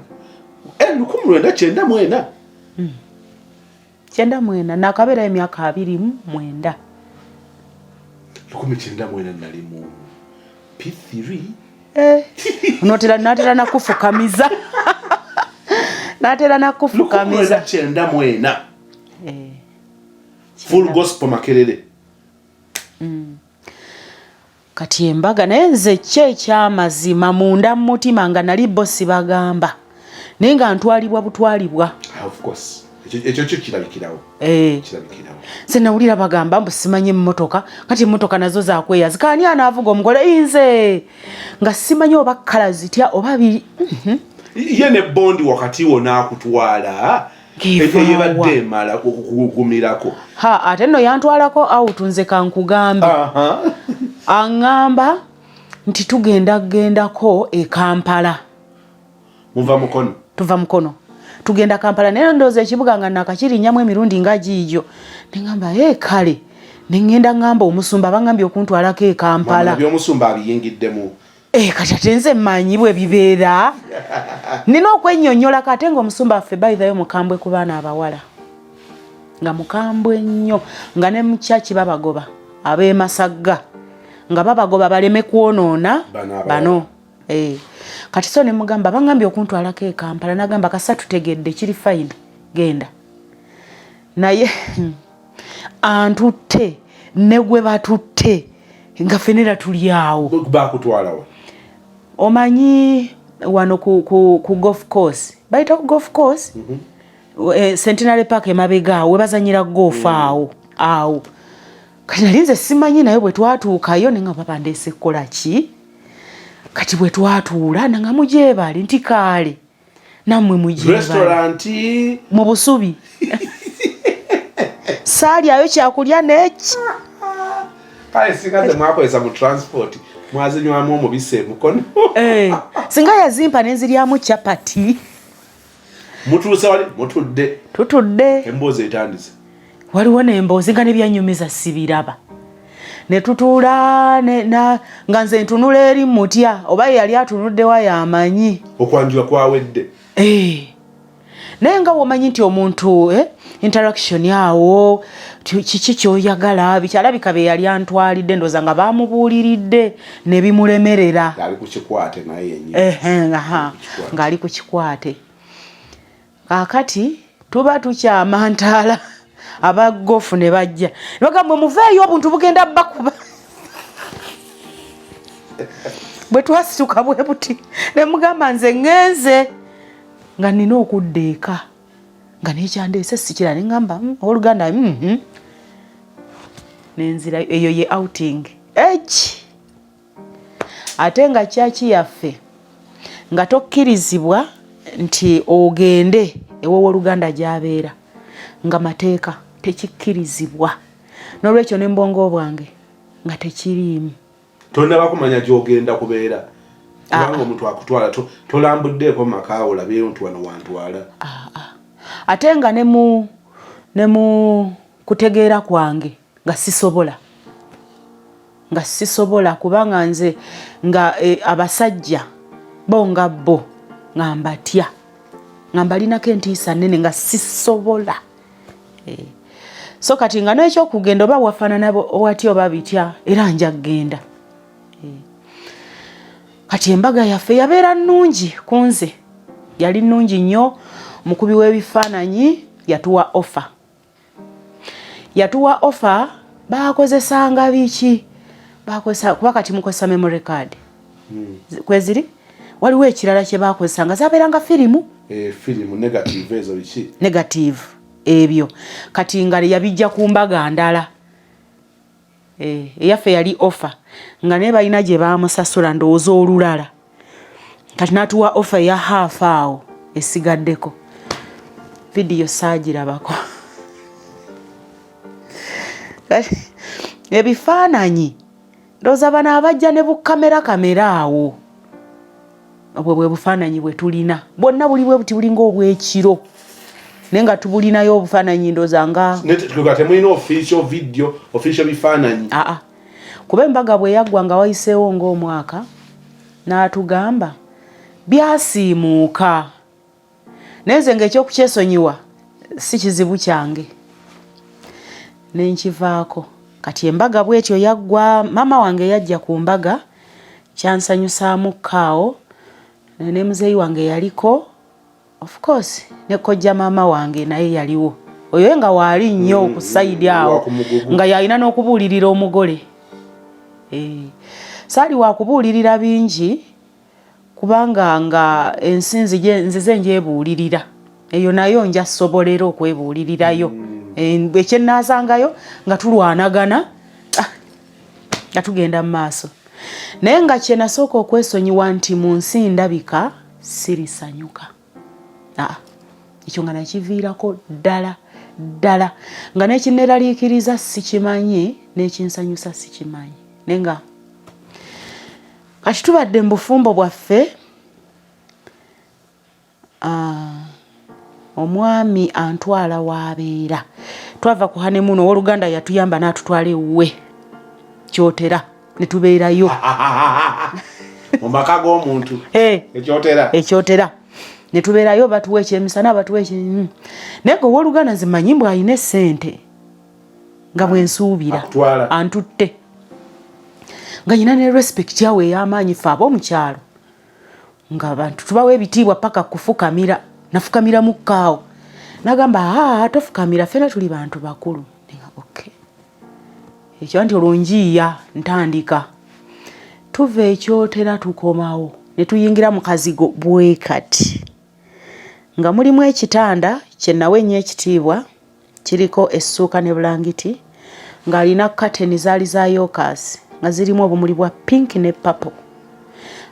S3: 1994.
S4: 94, nakabeerayo emyaka 29.
S3: 1994 nali mu P3.
S4: Eh, notera natera nakufukamiza, natera nakufukamiza.
S3: 1994.
S4: Eh,
S3: Full Gospel Makerere.
S4: Kati embaga, naye nze ki ekyamazima munda mu mutima nga nali bo sibagamba, naye nga ntwalibwa butwalibwa.
S3: Ah, of course, ekyo kyo kirabikirawo.
S4: Eh.
S3: Kirabikirawo.
S4: Nze nawulira bagamba mbu simanyi emmotoka, kati emmotoka nazo zakweyazi, kaani anaavuga omugole? Nze nga simanyi oba kkala zitya oba biri.
S3: Ye ne bond wakati wo n'akutwala.
S4: Ng'evaawa.
S3: Eyebadde emala okukugumirako.
S4: Ha, ate nno yantwalako out. Nze kankugambe, aŋŋamba nti tugenda gendako e Kampala.
S3: Muva Mukono?
S4: Tuva Mukono, tugenda Kampala, naye ndowooza ekibuga nga nakakirinyamu emirundi nga giigyo. Neŋŋamba, e kale. Ne ŋŋenda ŋŋamba omusumba, baŋŋambye okuntwalako e Kampala.
S3: By'omusumba abiyingiddemu.
S4: Eh, kati ate nze mmanyi bwe bibeera, nina okwennyonnyolako. Ate nga omusumba waffe, by the way, mukambwe ku baana abawala, nga mukambwe nnyo, nga ne mukyaki babagoba ab'emasagga, nga babagoba baleme kwonoona
S3: bano abawala.
S4: Bano. Eh. Kati so ne mugamba, baŋŋambye okuntwalako e Kampala. Nagamba, kasa tutegedde, kiri fine, genda. Naye antutte ne gwe batutte nga ffenera tuli awo.
S3: Bakutwalawa?
S4: Omanyi wano ku golf course, bayita ku golf course, Centenary Park emabega awo webazanyira golf, awo awo. Kati nali nze simanyi, naye bwe twatuukayo ne nga baba ndeese kukola ki? Kati bwe twatuula nanga mugyebale nti kaale nammwe mugyebale.
S3: Restaurant?
S4: Mu busubi, saalyayo kyakulya neki.
S3: Kale singa temwakozesa mu transport, mwazinywamu omubisi emukono.
S4: Eh, singa yazimpa nenziryamu chapati.
S3: Mutuuse wali mutudde?
S4: Tutudde.
S3: Emboozi etandise.
S4: Waliwo nemboozi nga nebyanyumiza sibiraba. Ne tutuula nga nze ntunula eri mutya, oba ye yali atunuddewa yamanyi.
S3: Okwanjula kwawedde?
S4: Eh. Naye nga womanyi nti omuntu, interaction awo, kiki kyoyagala, bikyalabika bye yali antwalidde, ndowooza nga bamubuuliridde ne bimulemerera.
S3: Ali ku kikwate naye yennyini.
S4: Ehe, aha, ng'ali ku kikwate. Kaakati tuba tukyama ntaala, abagofu ne bajja ne bagamba, muveeyo, obuntu bugenda bakuba. Bwe twasituka bwe buti ne mugamba, nze ŋŋenze nga nina okudda eka, nga nekyandeese sikira. Ne ŋŋamba, owooluganda, Nenzirayo. Eyo ye outing eki. Ate nga kyaki yaffe nga tokkirizibwa nti ogende ew'owooluganda gy'abeera, nga mateeka tekikkirizibwa. N'olwekyo ne mbwongo bwange nga tekiriimu.
S3: Tonaba kumanya gyogenda kubeera, kubanga omuntu akutwala tolambuddeeko maka olabeyo nti wano wantwala.
S4: Ate nga ne mu kutegeera kwange nga sisobola kubanga nze nga abasajja bo nga bo nga mbatya, nga mbalinako entiisa nnene, nga sisobola. So kati nga n'ekyokugenda oba wafaanana watya oba bitya, era nja kugenda. Kati embaga yaffe yabeera nnungi ku nze, yali nnungi nnyo. Omukubi w'ebifaananyi yatuwa offer, yatuwa offer. Bakozesanga biki bakozesa? Kuba kati mukozesa memory card kweziri, waliwo ekirala kye bakozesanga, zabeeranga firimu.
S3: Eh, firimu negative ezo biki.
S4: Negative ebyo. Kati nga yabijja ku mbaga ndala. Eyaffe yali offer nga naye balina gye bamusasula, ndowooza olulala. Kati n'atuwa offer eya half awo esigaddeko. Vidiyo saagirabako. Kati, ebifaananyi ndowooza bano abajja ne bukamera kamera awo, obwo bwe bufaananyi bwe tulina bwonna, buli bwe buti, bulinga obw'ekiro, naye nga tubulinayo obufaananyi ndowooza nga
S3: nga temulina official video, official bifaananyi.
S4: Aa, kuba embaga bwe yaggwa nga wayiseewo ng'omwaka, n'atugamba byasiimuuka, naye nze ng'ekyokukyesonyiwa si kizibu kyange, nenkivaako. Kati embaga bwetyo yaggwa. Maama wange yajja ku mbaga, kyansanyusaamu kaawo, ne muzeeyi wange yaliko, of course ne kojja maama wange naye yaliwo, oyo nga waali nnyo ku side awo.
S3: Wa ku mugugu.
S4: Nga yalina n'okubuulirira omugole. Saali wakubuulirira bingi kubanga nga ensi nzize njebuulirira, eyo nayo nja sobolera okwebuulirirayo. Ekyenaasangayo nga tulwanagana, nga tugenda mu maaso. Naye nga kyenasooka okwesonyiwa nti mu nsi ndabika sirisanyuka. Ekyo nga nakiviirako ddala ddala, nga nekineraliikiriza sikimanyi, n'ekinsanyusa sikimanyi. Naye nga kati tubadde mu bufumbo bwaffe, omwami antwala waabeera. Twava ku honeymoon, owooluganda yatuyamba n'atutwala ewuwe Kyotera ne tubeerayo.
S3: Mu maka g'omuntu?
S4: Eh.
S3: Ekyotera?
S4: Ekyotera ne tubeerayo, batuwa ekyemisana, batuwa ekye Naye nga owooluganda nze manyi mbu alina essente nga bwe nsuubira.
S3: Akutwala.
S4: Antutte nga nyina ne respect yawe ey'amaanyi. Ffe ab'omukyalo nga abantu tubawa ebitiibwa paka kufukamira. Nafukamira mukkaawo, nagamba, "Aa, tofukamira, ffena tuli bantu bakulu." Nenga, "Okay." Ekyo nti olwo njiiya ntandika. Tuva Ekyotera, tukomawo ne tuyingira mu kazigo bwe kati nga mulimu ekitanda kye nawa ennyo ekitiibwa, kiriko essuuka ne bulangiti, ng'alina kateni zaali za yokaasi nga zirimu obumuli bwa pink ne purple,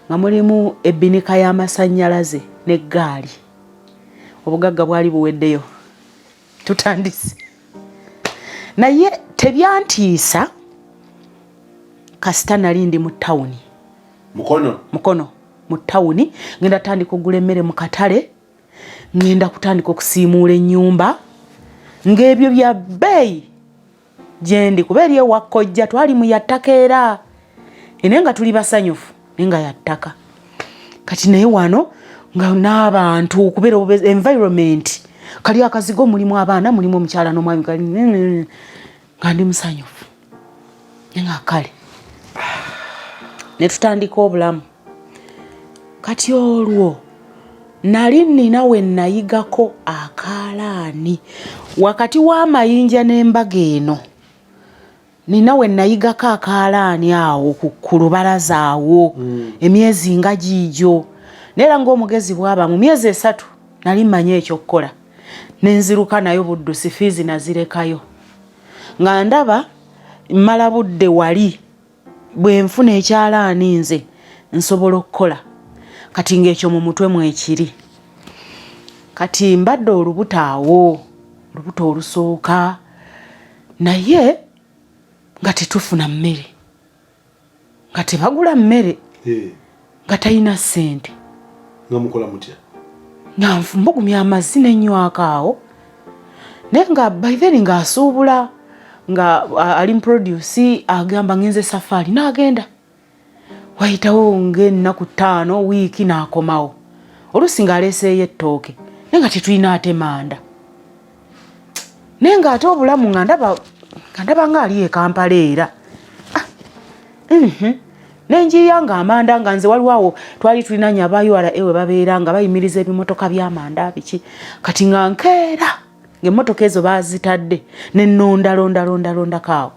S4: nga mulimu ebbinika y'amasannyalaze n'eggaali. Obugagga bwali buweddeyo, tutandise, naye tebyantiisa kasita nali ndi mu tawuni.
S3: Mukono?
S4: Mukono, mu tawuni. Ngenda tandika okugula emmere mu katale, ngenda kutandika okusiimuula ennyumba, ng'ebyo bya bbeeyi gyendi, kuba eri ewa kojja twali mu yattaka era naye nga tuli basanyufu, naye nga yattaka. Kati naye wano nga n'abantu okubeera environment, kali akazigo mulimu abaana, mulimu omukyala n'omwami, kali nga ndi musanyufu, naye nga kale ne tutandika obulamu. Kati olwo nali nina we nayigako akaalaani wakati w'amayinja n'embaga eno. Nina we nayigako akaalaani awo ku lubalaza awo emyezi nga giigyo, naye era ng'omugezi bw'aba, mu myezi 3 nali mmanyi ekyokukola, nenziruka nayo buddusi. Fees nazirekayo nga ndaba mmala budde wali. Bwe nfuna ekyalaani nze nsobola okukola. Kati ng'ekyo mu mutwe mwekiri. Kati mbadde olubuto awo, olubuto olusooka, naye nga tetufuna mmere, nga tebagula mmere, nga talina ssente.
S3: Nga mukola mutya?
S4: Nga mbugumya amazzi nenywako awo. Naye nga by then ng'asuubula, nga ali mu produce, agamba, "Ngenze safaari," n'agenda. Wayitawo ng'ennaku 5, wiiki, n'akomawo, oluusi ng'aleeseeyo ettooke, naye nga tetulina ate manda. Naye ng'ate obulamu nga ndaba nga ali e Kampala era. Ah, Nenjiya nga amanda, nga nze waliwo awo twali tulinanye aba URA we babeera nga bayimiriza ebimotoka by'amanda biki. Kati nga nkeera ng'emmotoka ezo baazitadde, nenondalondalondalondako awo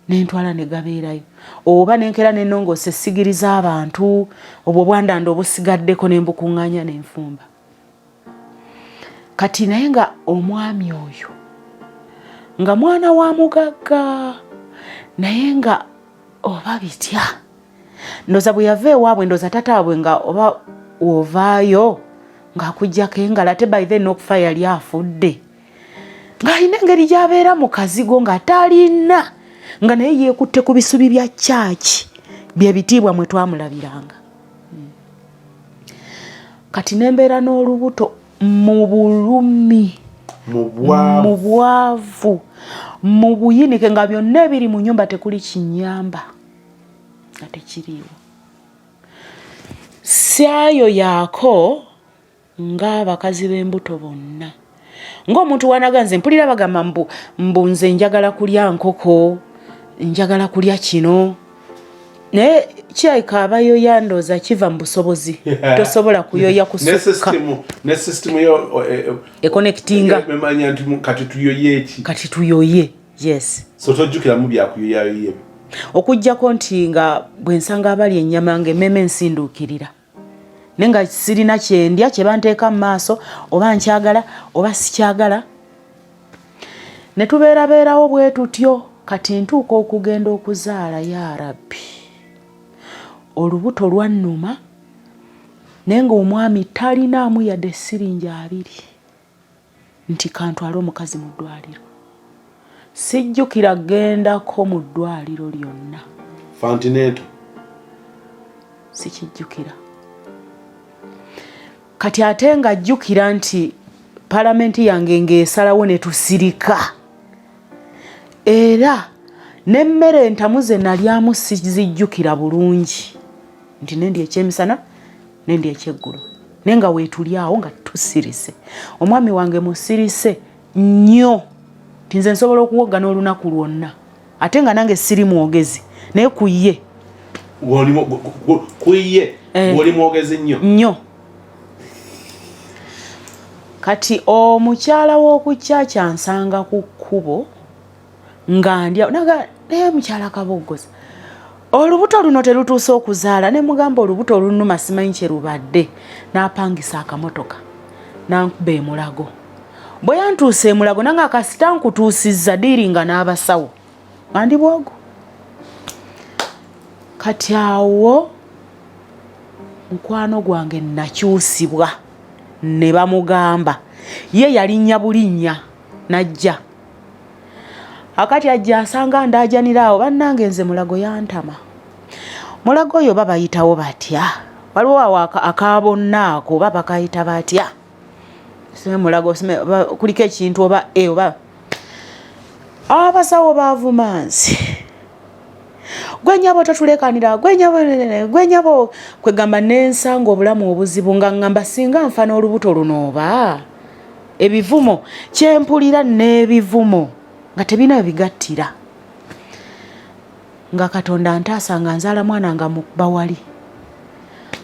S4: nentwala ne gabeerayo, oba nenkeera nenongoosa essigiri z'abantu, obwo obwandanda obusigaddeko nembukuŋŋaanya nenfumba. Kati naye nga omwami oyo nga mwana wa mugagga, naye nga oba bitya, ndoza bwe yava ewaabwe, ndoza tataabwe nga oba ovaayo ng'akugjako engalo. Ate by then n'okufa yali afudde, ng'alina engeri gy'abeera mu kazigo nga talina, nga naye yeekutte ku bisubi bya kyaki byebitiibwa mwe twamulabiranga. Kati nembeera n'olubuto mu bulumi, mu bwavu, mu buyinike, nga byonna ebiri mu nyumba tekuli kinyamba, nga tekiriiwo. Syayo yaako ng'abakazi b'embuto bonna, ng'omuntu wanaga nze mpulira bagamba mbu nze njagala kulya nkoko, njagala kulya kino, naye kirabika abayoya ndooza kiva mu busobozi, tosobola kuyoya kusukka.
S3: Ne system yo
S4: econnectinga.
S3: Emanya nti kati tuyoye eki.
S4: Kati tuyoye, yes.
S3: So tojjukiramu byakuyoyayo ebyo?
S4: Okugjako nti nga bwe nsanga abali ennyama nga emmeeme nsinduukirira, naye nga sirina kyendya kye banteeka mu maaso, oba nkyagala oba sikyagala, ne tubeerabeerawo bwe tutyo. Kati ntuuka okugenda okuzaala, ya Rabbi, olubuto lwannuma, naye ng'omwami talinaamu yadde siringi 20 nti kantwale omukazi mu ddwaliro. Sijjukira gendako mu ddwaliro lyonna.
S3: Fantineto?
S4: Sikijjukira. Kati ate nga jjukira nti palamenti yange ng'esalawo ne tusirika. Era n'emmere entamu ze nalyamu sizijjukira bulungi nti nendi ekyemisana nendi ekyeggulo, naye nga weetuli awo nga tusirise. Omwami wange musirise nnyo nti nze nsobola okuwoggana olunaku lwonna, ate nga nange siri mwogezi, naye ku ye
S3: ku ye eh. oli mwogezi nnyo
S4: nnyo. Kati omukyala w'oku kyakya nsanga ku kkubo nga ndya naga, naye mukyala Kaboggoza, olubuto luno terutuuse okuzaala? Ne mugamba olubuto olunnuma simanyi kye lubadde. N'apangisa akamotoka n'ankuba emulago. Bwe yantuusa emulago nange akasita nkutuusizza diiringa n'abasawo nga ndi bwogo. Kati awo mukwano gwange nakyusibwa ne bamugamba ye yalinnya bulinnya najja akati ajja asanga ndaajanira awo. Bannange, nze Mulago yantama. Mulago oyo oba bayitawo batya? Waliwo awo akabonna ako oba bakayita batya? Sime Mulago sime kuliko ekintu oba e oba abasawo bavumansi gwenyabo totulekanira gwenyabo gwenyabo kwegamba nensanga obulamu obuzibu nga ngamba singa nfa n'olubuto luno oba ebivumo kyempulira n'ebivumo nga tebirina bigattira nga Katonda ntaasa nga nzaala mwana nga bawali.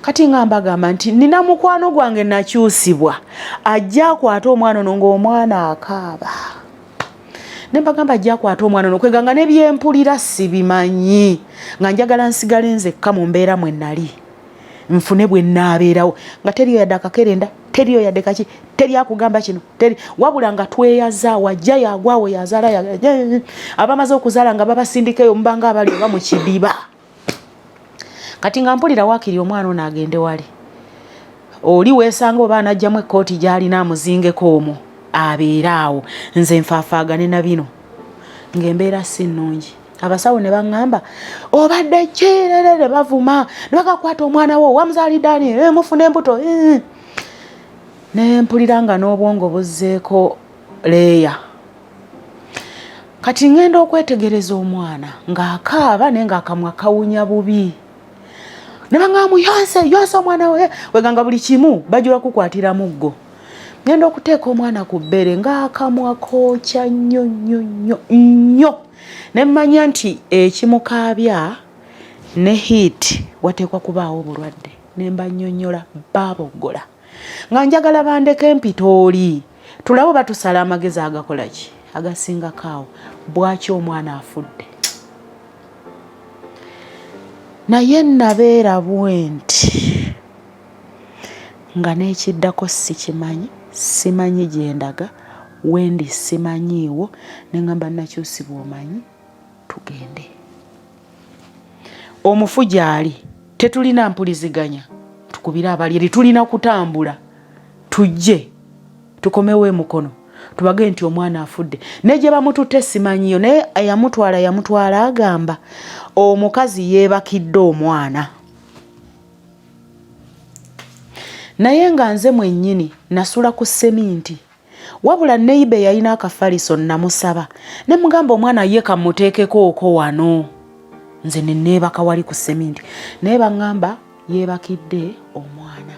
S4: Kati nga mbagamba nti nina mukwano gwange nakyusibwa ajja akwate omwana ono ng'omwana akaaba, ne mbagamba ajja akwate omwana ono kweganga nebyempulira sibimanyi nga njagala nsigale nzekka mu mbeera mwe nali nfune bwe nnaabeerawo nga teriyo yadde akakerenda, teriyo yadde kaki, teri akugamba kino teri, wabula nga tweyaza wajja yagwawo yazaala abamaze okuzaala nga babasindika eyo mubanga abali oba mu kidiba. Kati nga mpulira waakiri omwana ono agende wali oli weesanga oba anajjamu ekkooti gy'alina amuzingeko omwo abeere awo, nze nfaafaagane na bino ng'embeera si nnungi. Abasawo ne baŋŋamba obadde kirere, ne bavuma ne bagakwata omwana wo wamuzaalidde ani, eh, mufuna embuto eh. Ne mpulira nga n'obwongo buzzeeko leeya. Kati ŋŋenda okwetegereza omwana ng'akaaba naye ng'akamwa kawunya bubi, ne baŋŋamba muyonse yonse omwana we weganga buli kimu bajula kukwatira muggo. Ŋŋenda okuteeka omwana ku bbere ng'akamwa kookya nnyo nnyo nnyo nnyo, ne mmanya nti ekimukaabya ne hiiti wateekwa kubaawo obulwadde. Ne mbannyonnyola baaboggola nga njagala bandeke empita oli tulabe oba tusala amagezi agakola ki agasingako awo bwaki omwana afudde. Naye nabeera bwenti nga n'ekiddako sikimanyi, simanyi gye ndaga, wendi simanyiiwo, ne ŋŋamba nakyusibwa omanyi tugende. Omufu gy'ali tetulina mpuliziganya, tukubire abali eri, tulina kutambula tujje tukomewo emukono tubage nti omwana afudde ne gye bamututte simanyiyo. Naye eyamutwala yamutwala agamba omukazi yeebakidde omwana, naye nga nze mwennyini nasula ku seminti. Wabula neyiba eyalina akafaliso namusaba ne mugamba omwana ye kamuteekeko okwo wano, nze ne neebaka wali ku seminti, naye baŋŋamba yeebakidde omwana.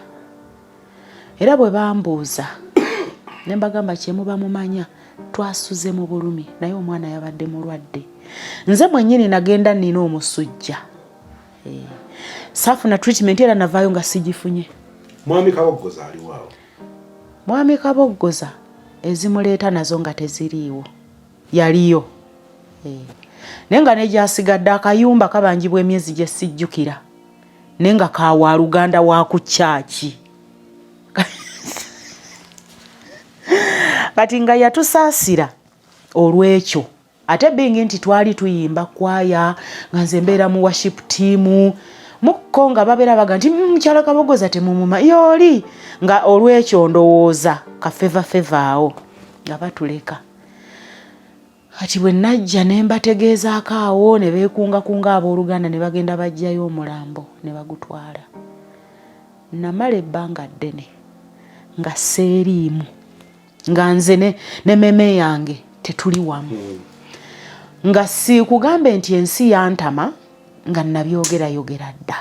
S4: Era bwe bambuuza ne mbagamba kyemuba mumanya twasuze mu bulumi, naye omwana yabadde mulwadde. Nze mwennyini nagenda nnina omusujja, eh, saafuna treatment era navaayo nga sigifunye.
S3: Mwami Kaboggoza aliwaawo?
S4: Mwami Kaboggoza ezimuleeta nazo nga teziriiwo, yaliyo eh. Naye nga negyasigadde akayumba kabanjibwa emyezi gye sijjukira, naye nga kawaluganda wa ku kyaki. Kati nga yatusaasira olw'ekyo, ate bingi nti twali tuyimba kwaya nga nze mbeera mu worship team mukko nga babeera baga nti mm, mukyala Kabogoza temumuma yooli, nga olw'ekyo ndowooza kafeva feva awo nga batuleka. Kati bwe najja ne mbategeezaako awo ne beekungakunga abooluganda ne bagenda baggyayo omulambo ne bagutwala. Namala ebbanga ddene nga seeriimu, nga nze ne meme yange tetuli wamu. Nga siikugambe nti ensi yantama nga nabyogerayogera dda,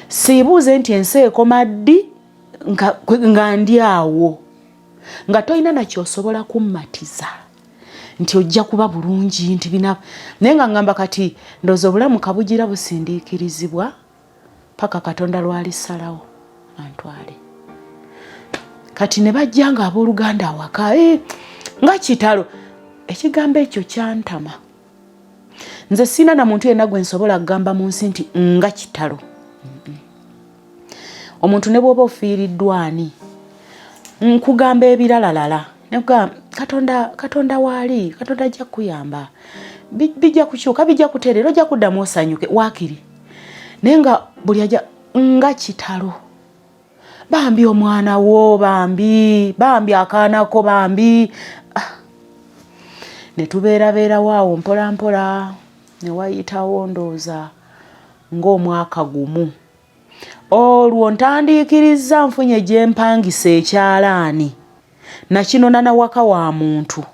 S4: siibuuze nti ensi ekoma ddi nga ndi awo, nga tolina nakyosobola kummatiza nti ojja kuba bulungi nti bina, naye nga ngamba kati ndowooza obulamu kabugira busindiikirizibwa paka Katonda lwalisalawo antwale. Kati ne bajja nga abooluganda awaka eh, nga kitalo. Ekigambo ekyo kyantama. Nze sirina na muntu yenna gwe nsobola kugamba mu nsi nti nga kitalo. Omuntu ne bw'oba ofiiriddwa ani, nkugamba ebiralalala, nekugamba Katonda, Katonda waali, Katonda ajja kukuyamba, bijja kukyuka, bijja kutereera, ojja kuddamu osanyuke waakiri. Naye nga buli aja nga kitalo, bambi omwana wo, bambi, bambi akaanako, bambi. Ah. Ne tubeerabeerawo awo mpola mpola, ne wayitawo ndowooza ng'omwaka gumu. Olwo ntandiikirizza nfunye gye mpangisa ekyalaani, nakinona na waka wa muntu.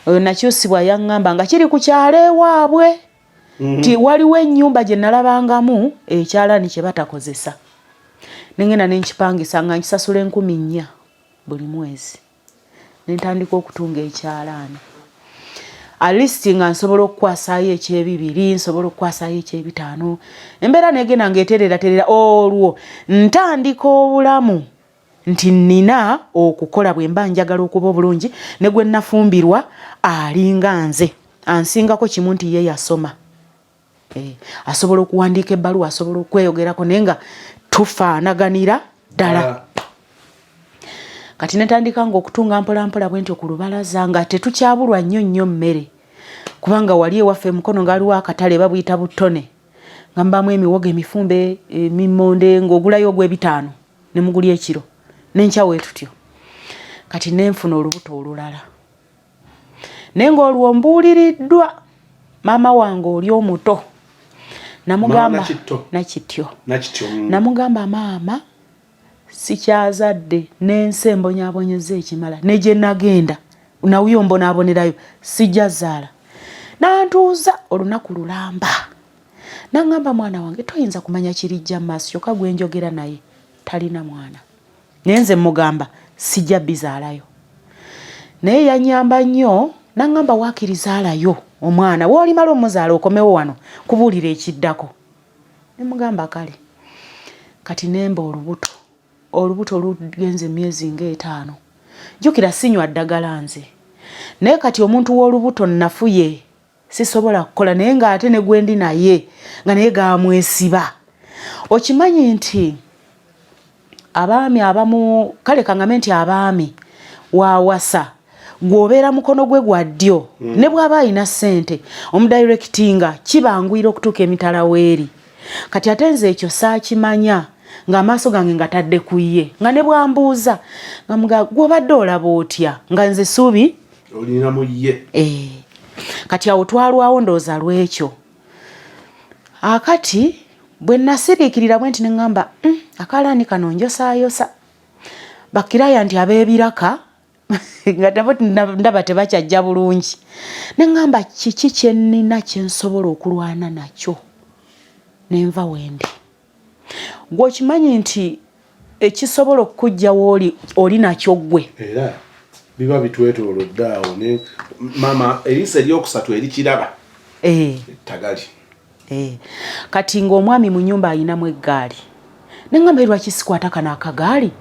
S4: Oyo nakyusibwa yaŋŋamba nga kiri ku kyalo ewaabwe. Nti waliwo ennyumba gye nalabangamu ekyalaani kye batakozesa. Ne ŋŋenda ne nkipangisa nga nkisasula 4000 buli mwezi. Ne ntandika okutunga ekyalaani. At least nga nsobola okukwasaayo ekyebibiri, nsobola okukwasaayo ekyebitaano. Embeera n'egenda ng'etereeratereera, olwo ntandika obulamu nti nnina okukola bwe mba njagala okuba obulungi, ne gwe nafumbirwa alinga nze, ansingako kimu nti ye yasoma. Asobola okuwandiika ebbaluwa, asobola okweyogerako, naye nga tufaanaganira ddala. Kati netandika nga okutunga mpola mpola bwe ntyo ku lubalaza, nga tetukyabulwa nnyo nnyo mmere, kubanga wali ewaffe Mukono nga waliwo akatale babuyita Butone, nga mubaamu emiwogo emifumbe, emimmonde, ng'ogulayo ogw'ebitaano ne mugulya ekiro n'enkya weetutyo. Kati ne nfuna olubuto olulala, naye ng'olwo mbuuliriddwa maama wange oli omuto, namugamba Nakityo, namugamba maama sikyazadde n'ensi embonyaabonyeza ekimala, ne gye nagenda nawuyo mbonaabonerayo, sijja zaala. Nantuuza olunaku lulamba nangamba, mwana wange toyinza kumanya kirijja mu maaso, kyokka gwe njogera naye talina mwana, naye nze mugamba sijja bizaalayo. Naye yanyamba nnyo nangamba waakiri zaalayo omwana, w'olimala omuzaala okomewo wano kubuulira ekiddako. Ne mugamba kale. Kati nemba olubuto, olubuto lugenze emyezi ng'etaano. Jjukira sinywa ddagala nze, naye kati omuntu w'olubuto nnafuye, sisobola kukola, naye ng'ate ne gwendi naye nga naye gamwesiba. Okimanyi nti abaami abamu, kale kaŋŋambe nti abaami wawasa gw'obeera mukono gwe gwa ddyo, ne bw'aba alina ssente omudirectinga kibanguyira okutuuka emitala weeri. Kati ate nze ekyo saakimanya, ng'amaaso gange nga tadde ku ye, nga ne bw'ambuuza nga muga gw'obadde olaba otya, nga nze ssuubi
S3: olina mu ye.
S4: Kati awo twalwawo ndowooza lw'ekyo. Akati bwe nasiriikirira bwe nti ne ŋŋamba, akalaani kano njosaayosa bakiraya nti ab'ebiraka nga nabo ndaba tebakyajja bulungi. Ne ŋŋamba kiki kye nnina kye nsobola okulwana nakyo ne nva wendi. Ggwe okimanyi nti ekisobola okukuggya w'oli oli nakyo ggwe.
S3: Era biba bitwetoolodde awo ne maama eriiso eryokusatu erikiraba ettagali.
S4: Kati ng'omwami mu nnyumba ayinamu eggaali, ne ŋŋamba lwaki sikwata kano akagaali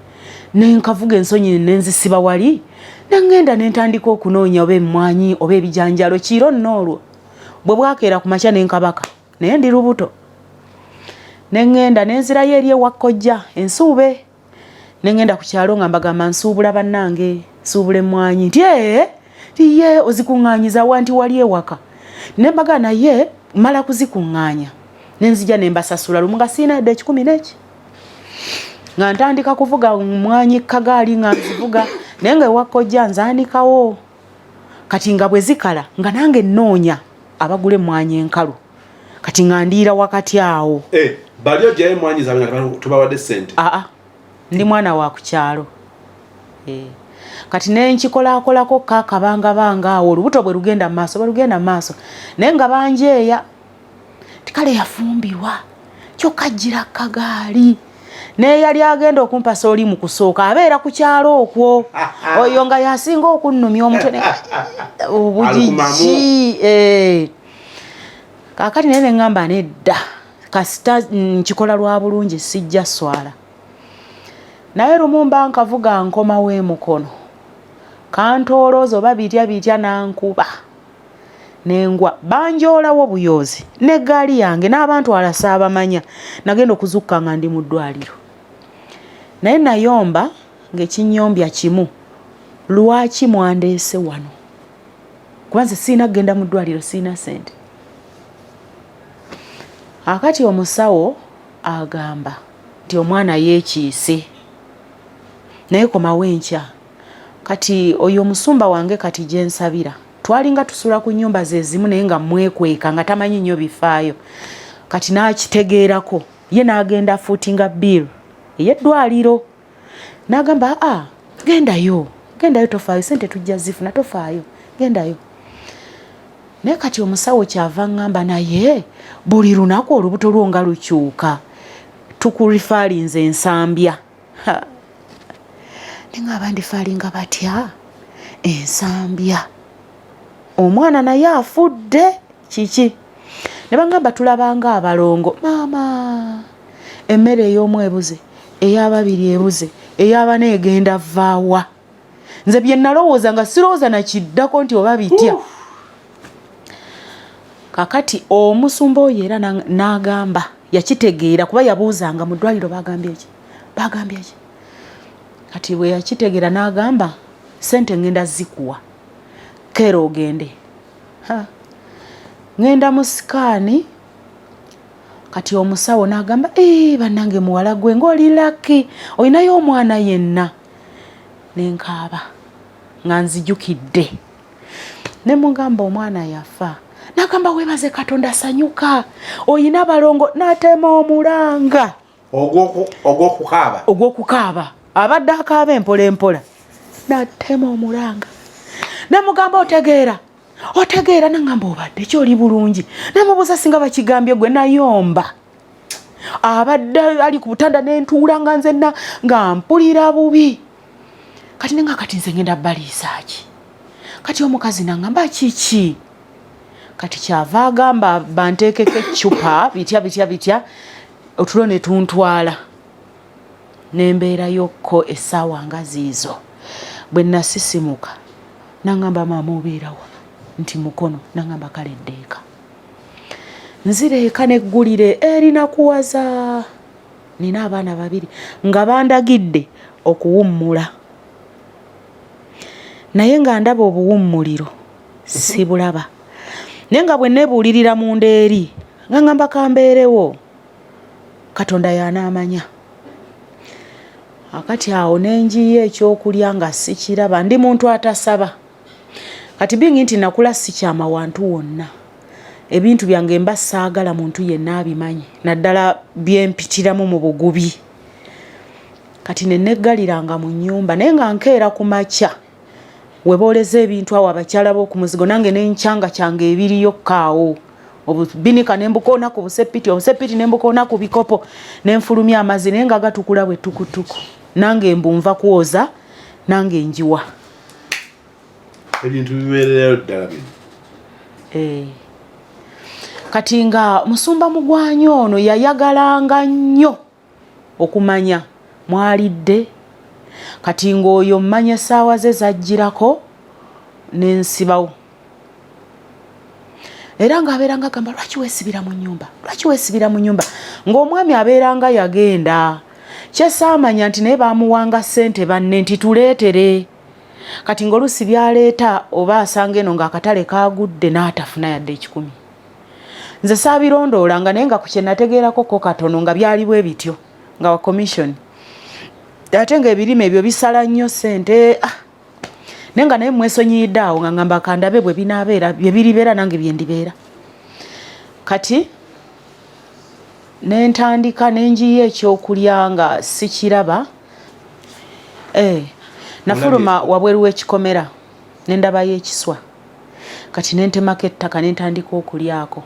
S4: ne nkavuga ensonyi ne nzisiba wali, ne ŋŋenda ne ntandika okunoonya oba emmwanyi oba ebijanjaalo. Kiro nno olwo bwe bwakeera ku makya ne nkabaka, naye ndi lubuto, ne ŋŋenda ne nzirayo eri ewa kojja ensuube, ne ŋŋenda ku kyalo nga mbagamba nsuubula bannange, nsuubula emmwanyi, nti ee ti ye ozikuŋŋaanyiza wa, nti wali ewaka. Ne mbaga naye mmala kuzikuŋŋaanya ne nzija ne mbasasula lumu nga sirina yadde ekikumi n'eki, nga ntandika kuvuga mmwanyi kagaali nga nzivuga, naye nga ewa kojja nzaanikawo. Kati nga bwe zikala nga nange nnoonya abagula emmwanyi enkalu, kati nga ndiira wakati awo.
S3: Bali ojjayo emmwanyi zaabwe nga tubawadde ssente?
S4: Aa, ndi mwana wa ku kyalo. Kati nenkikolakolako kakabangabanga awo, olubuto bwe lugenda mu maaso, bwe lugenda mu maaso, naye nga banjeeya ti kale yafumbirwa, kyokka ajjira kagaali. Neyali agenda okumpasa oli mu kusooka abeera ku kyalo okwo, oyo nga yasinga okunnumya omutwe obugigi. Kaakati naye neŋŋamba nedda, kasita nkikola lwa bulungi, sijja swala. Naye lumu mba nkavuga nkomawo emukono, kantoolooza oba bitya bitya, nankuba nengwa, banjoolawo buyoozi n'eggaali yange n'abantu alasaabamanya. Nagenda okuzukka nga ndi mu ddwaliro, naye nayomba ng'ekinyombya kimu, lwaki mwandeese wano? Kuba nze siina kugenda mu ddwaliro, siina sente. Akati omusawo agamba nti omwana yeekiise, naye komawo enkya. Kati oyo omusumba wange kati gyensabira, twalinga tusula ku nyumba zezimu, naye nga mwekweka nga tamanyi nnyo bifaayo. Kati n'akitegeerako ye, n'agenda footinga bill ey'eddwaliro, n'agamba, aa, gendayo, gendayo, tofaayo, sente tujja zifuna, tofaayo, gendayo. Naye kati omusawo kyava ŋŋamba, naye buli lunaku olubuto lwo nga lukyuka, tukureferinga Ensambya. Neŋŋamba, nreferringa batya Ensambya, omwana naye afudde kiki? Ne baŋŋamba tulabanga abalongo, maama, emmere ey'omu ebuze, ey'ababiri ebuze, ey'abana egenda vaawa? Nze bye nalowooza nga sirowooza nakiddako nti oba bitya. Kakati omusumba oyo era n'agamba yakitegeera, kuba yabuuzanga mu ddwaliro, bagambye ki, bagambye ki? Kati bwe yakitegeera n'agamba, sente ngenda zikuwa, keera ogende. Ngenda mu scan. Kati omusawo n'agamba, bannange, muwala gwe ng'oli lucky, olinayo omwana yenna. Nenkaaba nga nzijukidde, ne mugamba omwana yafa. Nagamba, webaze Katonda, sanyuka, oyina balongo. Natema omulanga.
S3: Ogw'okukaaba.
S4: Ogw'okukaaba, abadde akaaba empola empola. Natema omulanga, nemugamba, otegeera, otegeera? Nagamba, obadde kyoli bulungi? Nemubuuza singa bakigambye gwe. Nayomba, abadde ali ku butanda, nentuula nga nzenna nga mpulira bubi. Kati nenga, kati nze ngenda baliisaaki? Kati omukazi nangamba, kiki? Kati kyava agamba banteekeko eccupa, bitya bitya bitya, otulo ne tuntwala, nembeerayokko essaawa nga ziizo. Bwe nasisimuka nangamba, maama, obeerawa? Nti Mukono. Nangamba, kale ddeeka. Nzira eka neggulire erinakuwaza, nina abaana babiri nga bandagidde okuwummula, naye nga ndaba obuwummuliro sibulaba. Naye nga bwe neebuulirira munda eri nga ngamba kambeerewo, Katonda yanaamanya. Akati awo nenjiya ekyokulya nga sikiraba. Ndi muntu atasaba. Kati bingi nti nakula sikyama wantu wonna, ebintu byange mba saagala muntu yenna abimanyi, naddala byempitiramu mu bugubi. Kati neneggaliranga mu nnyumba, naye nga nkeera ku makya webooleza ebintu awo abakyala b'okumuzigo, nange nenkyanga kyange ebiriyo kaawo, obubinika nembukoona ku busepiti, obusepiti nembukoona ku bikopo, nenfulumya amazzi, naye nga gatukula bwe tukutuku, nange mbunva kwoza, nange njiwa.
S3: Ebintu bibeererayo ddala bino.
S4: Eh. Kati nga musumba mugwanyi ono yayagalanga nnyo okumanya mwalidde. Kati ng'oyo mmanya essaawa ze zajjirako nensibawo, era ng'abeera nga agamba, lwaki weesibira mu nnyumba, lwaki weesibira mu nnyumba? Ng'omwami abeera nga yagenda, kyesaamanya nti naye bamuwanga ssente banne nti tuleetere. Kati ng'oluusi byaleeta oba asanga eno ng'akatale kagudde n'atafuna yadde 100. Nze saabirondoolanga, naye nga ku kye nategeerako ko katono nga byali bwe bityo, nga wa commission, ate ng'ebirime ebyo bisala nnyo ssente. Ah, naye nga naye mwesonyiyidde awo, nga ngamba kandabe bwe binaabeera, bye biribeera nange bye ndibeera. Kati nentandika nenjiya ekyokulya nga sikiraba. Eh, Nafuluma wabweru w'ekikomera ne ndabayo ekiswa, kati ne ntemako ettaka ne ntandika okulyako.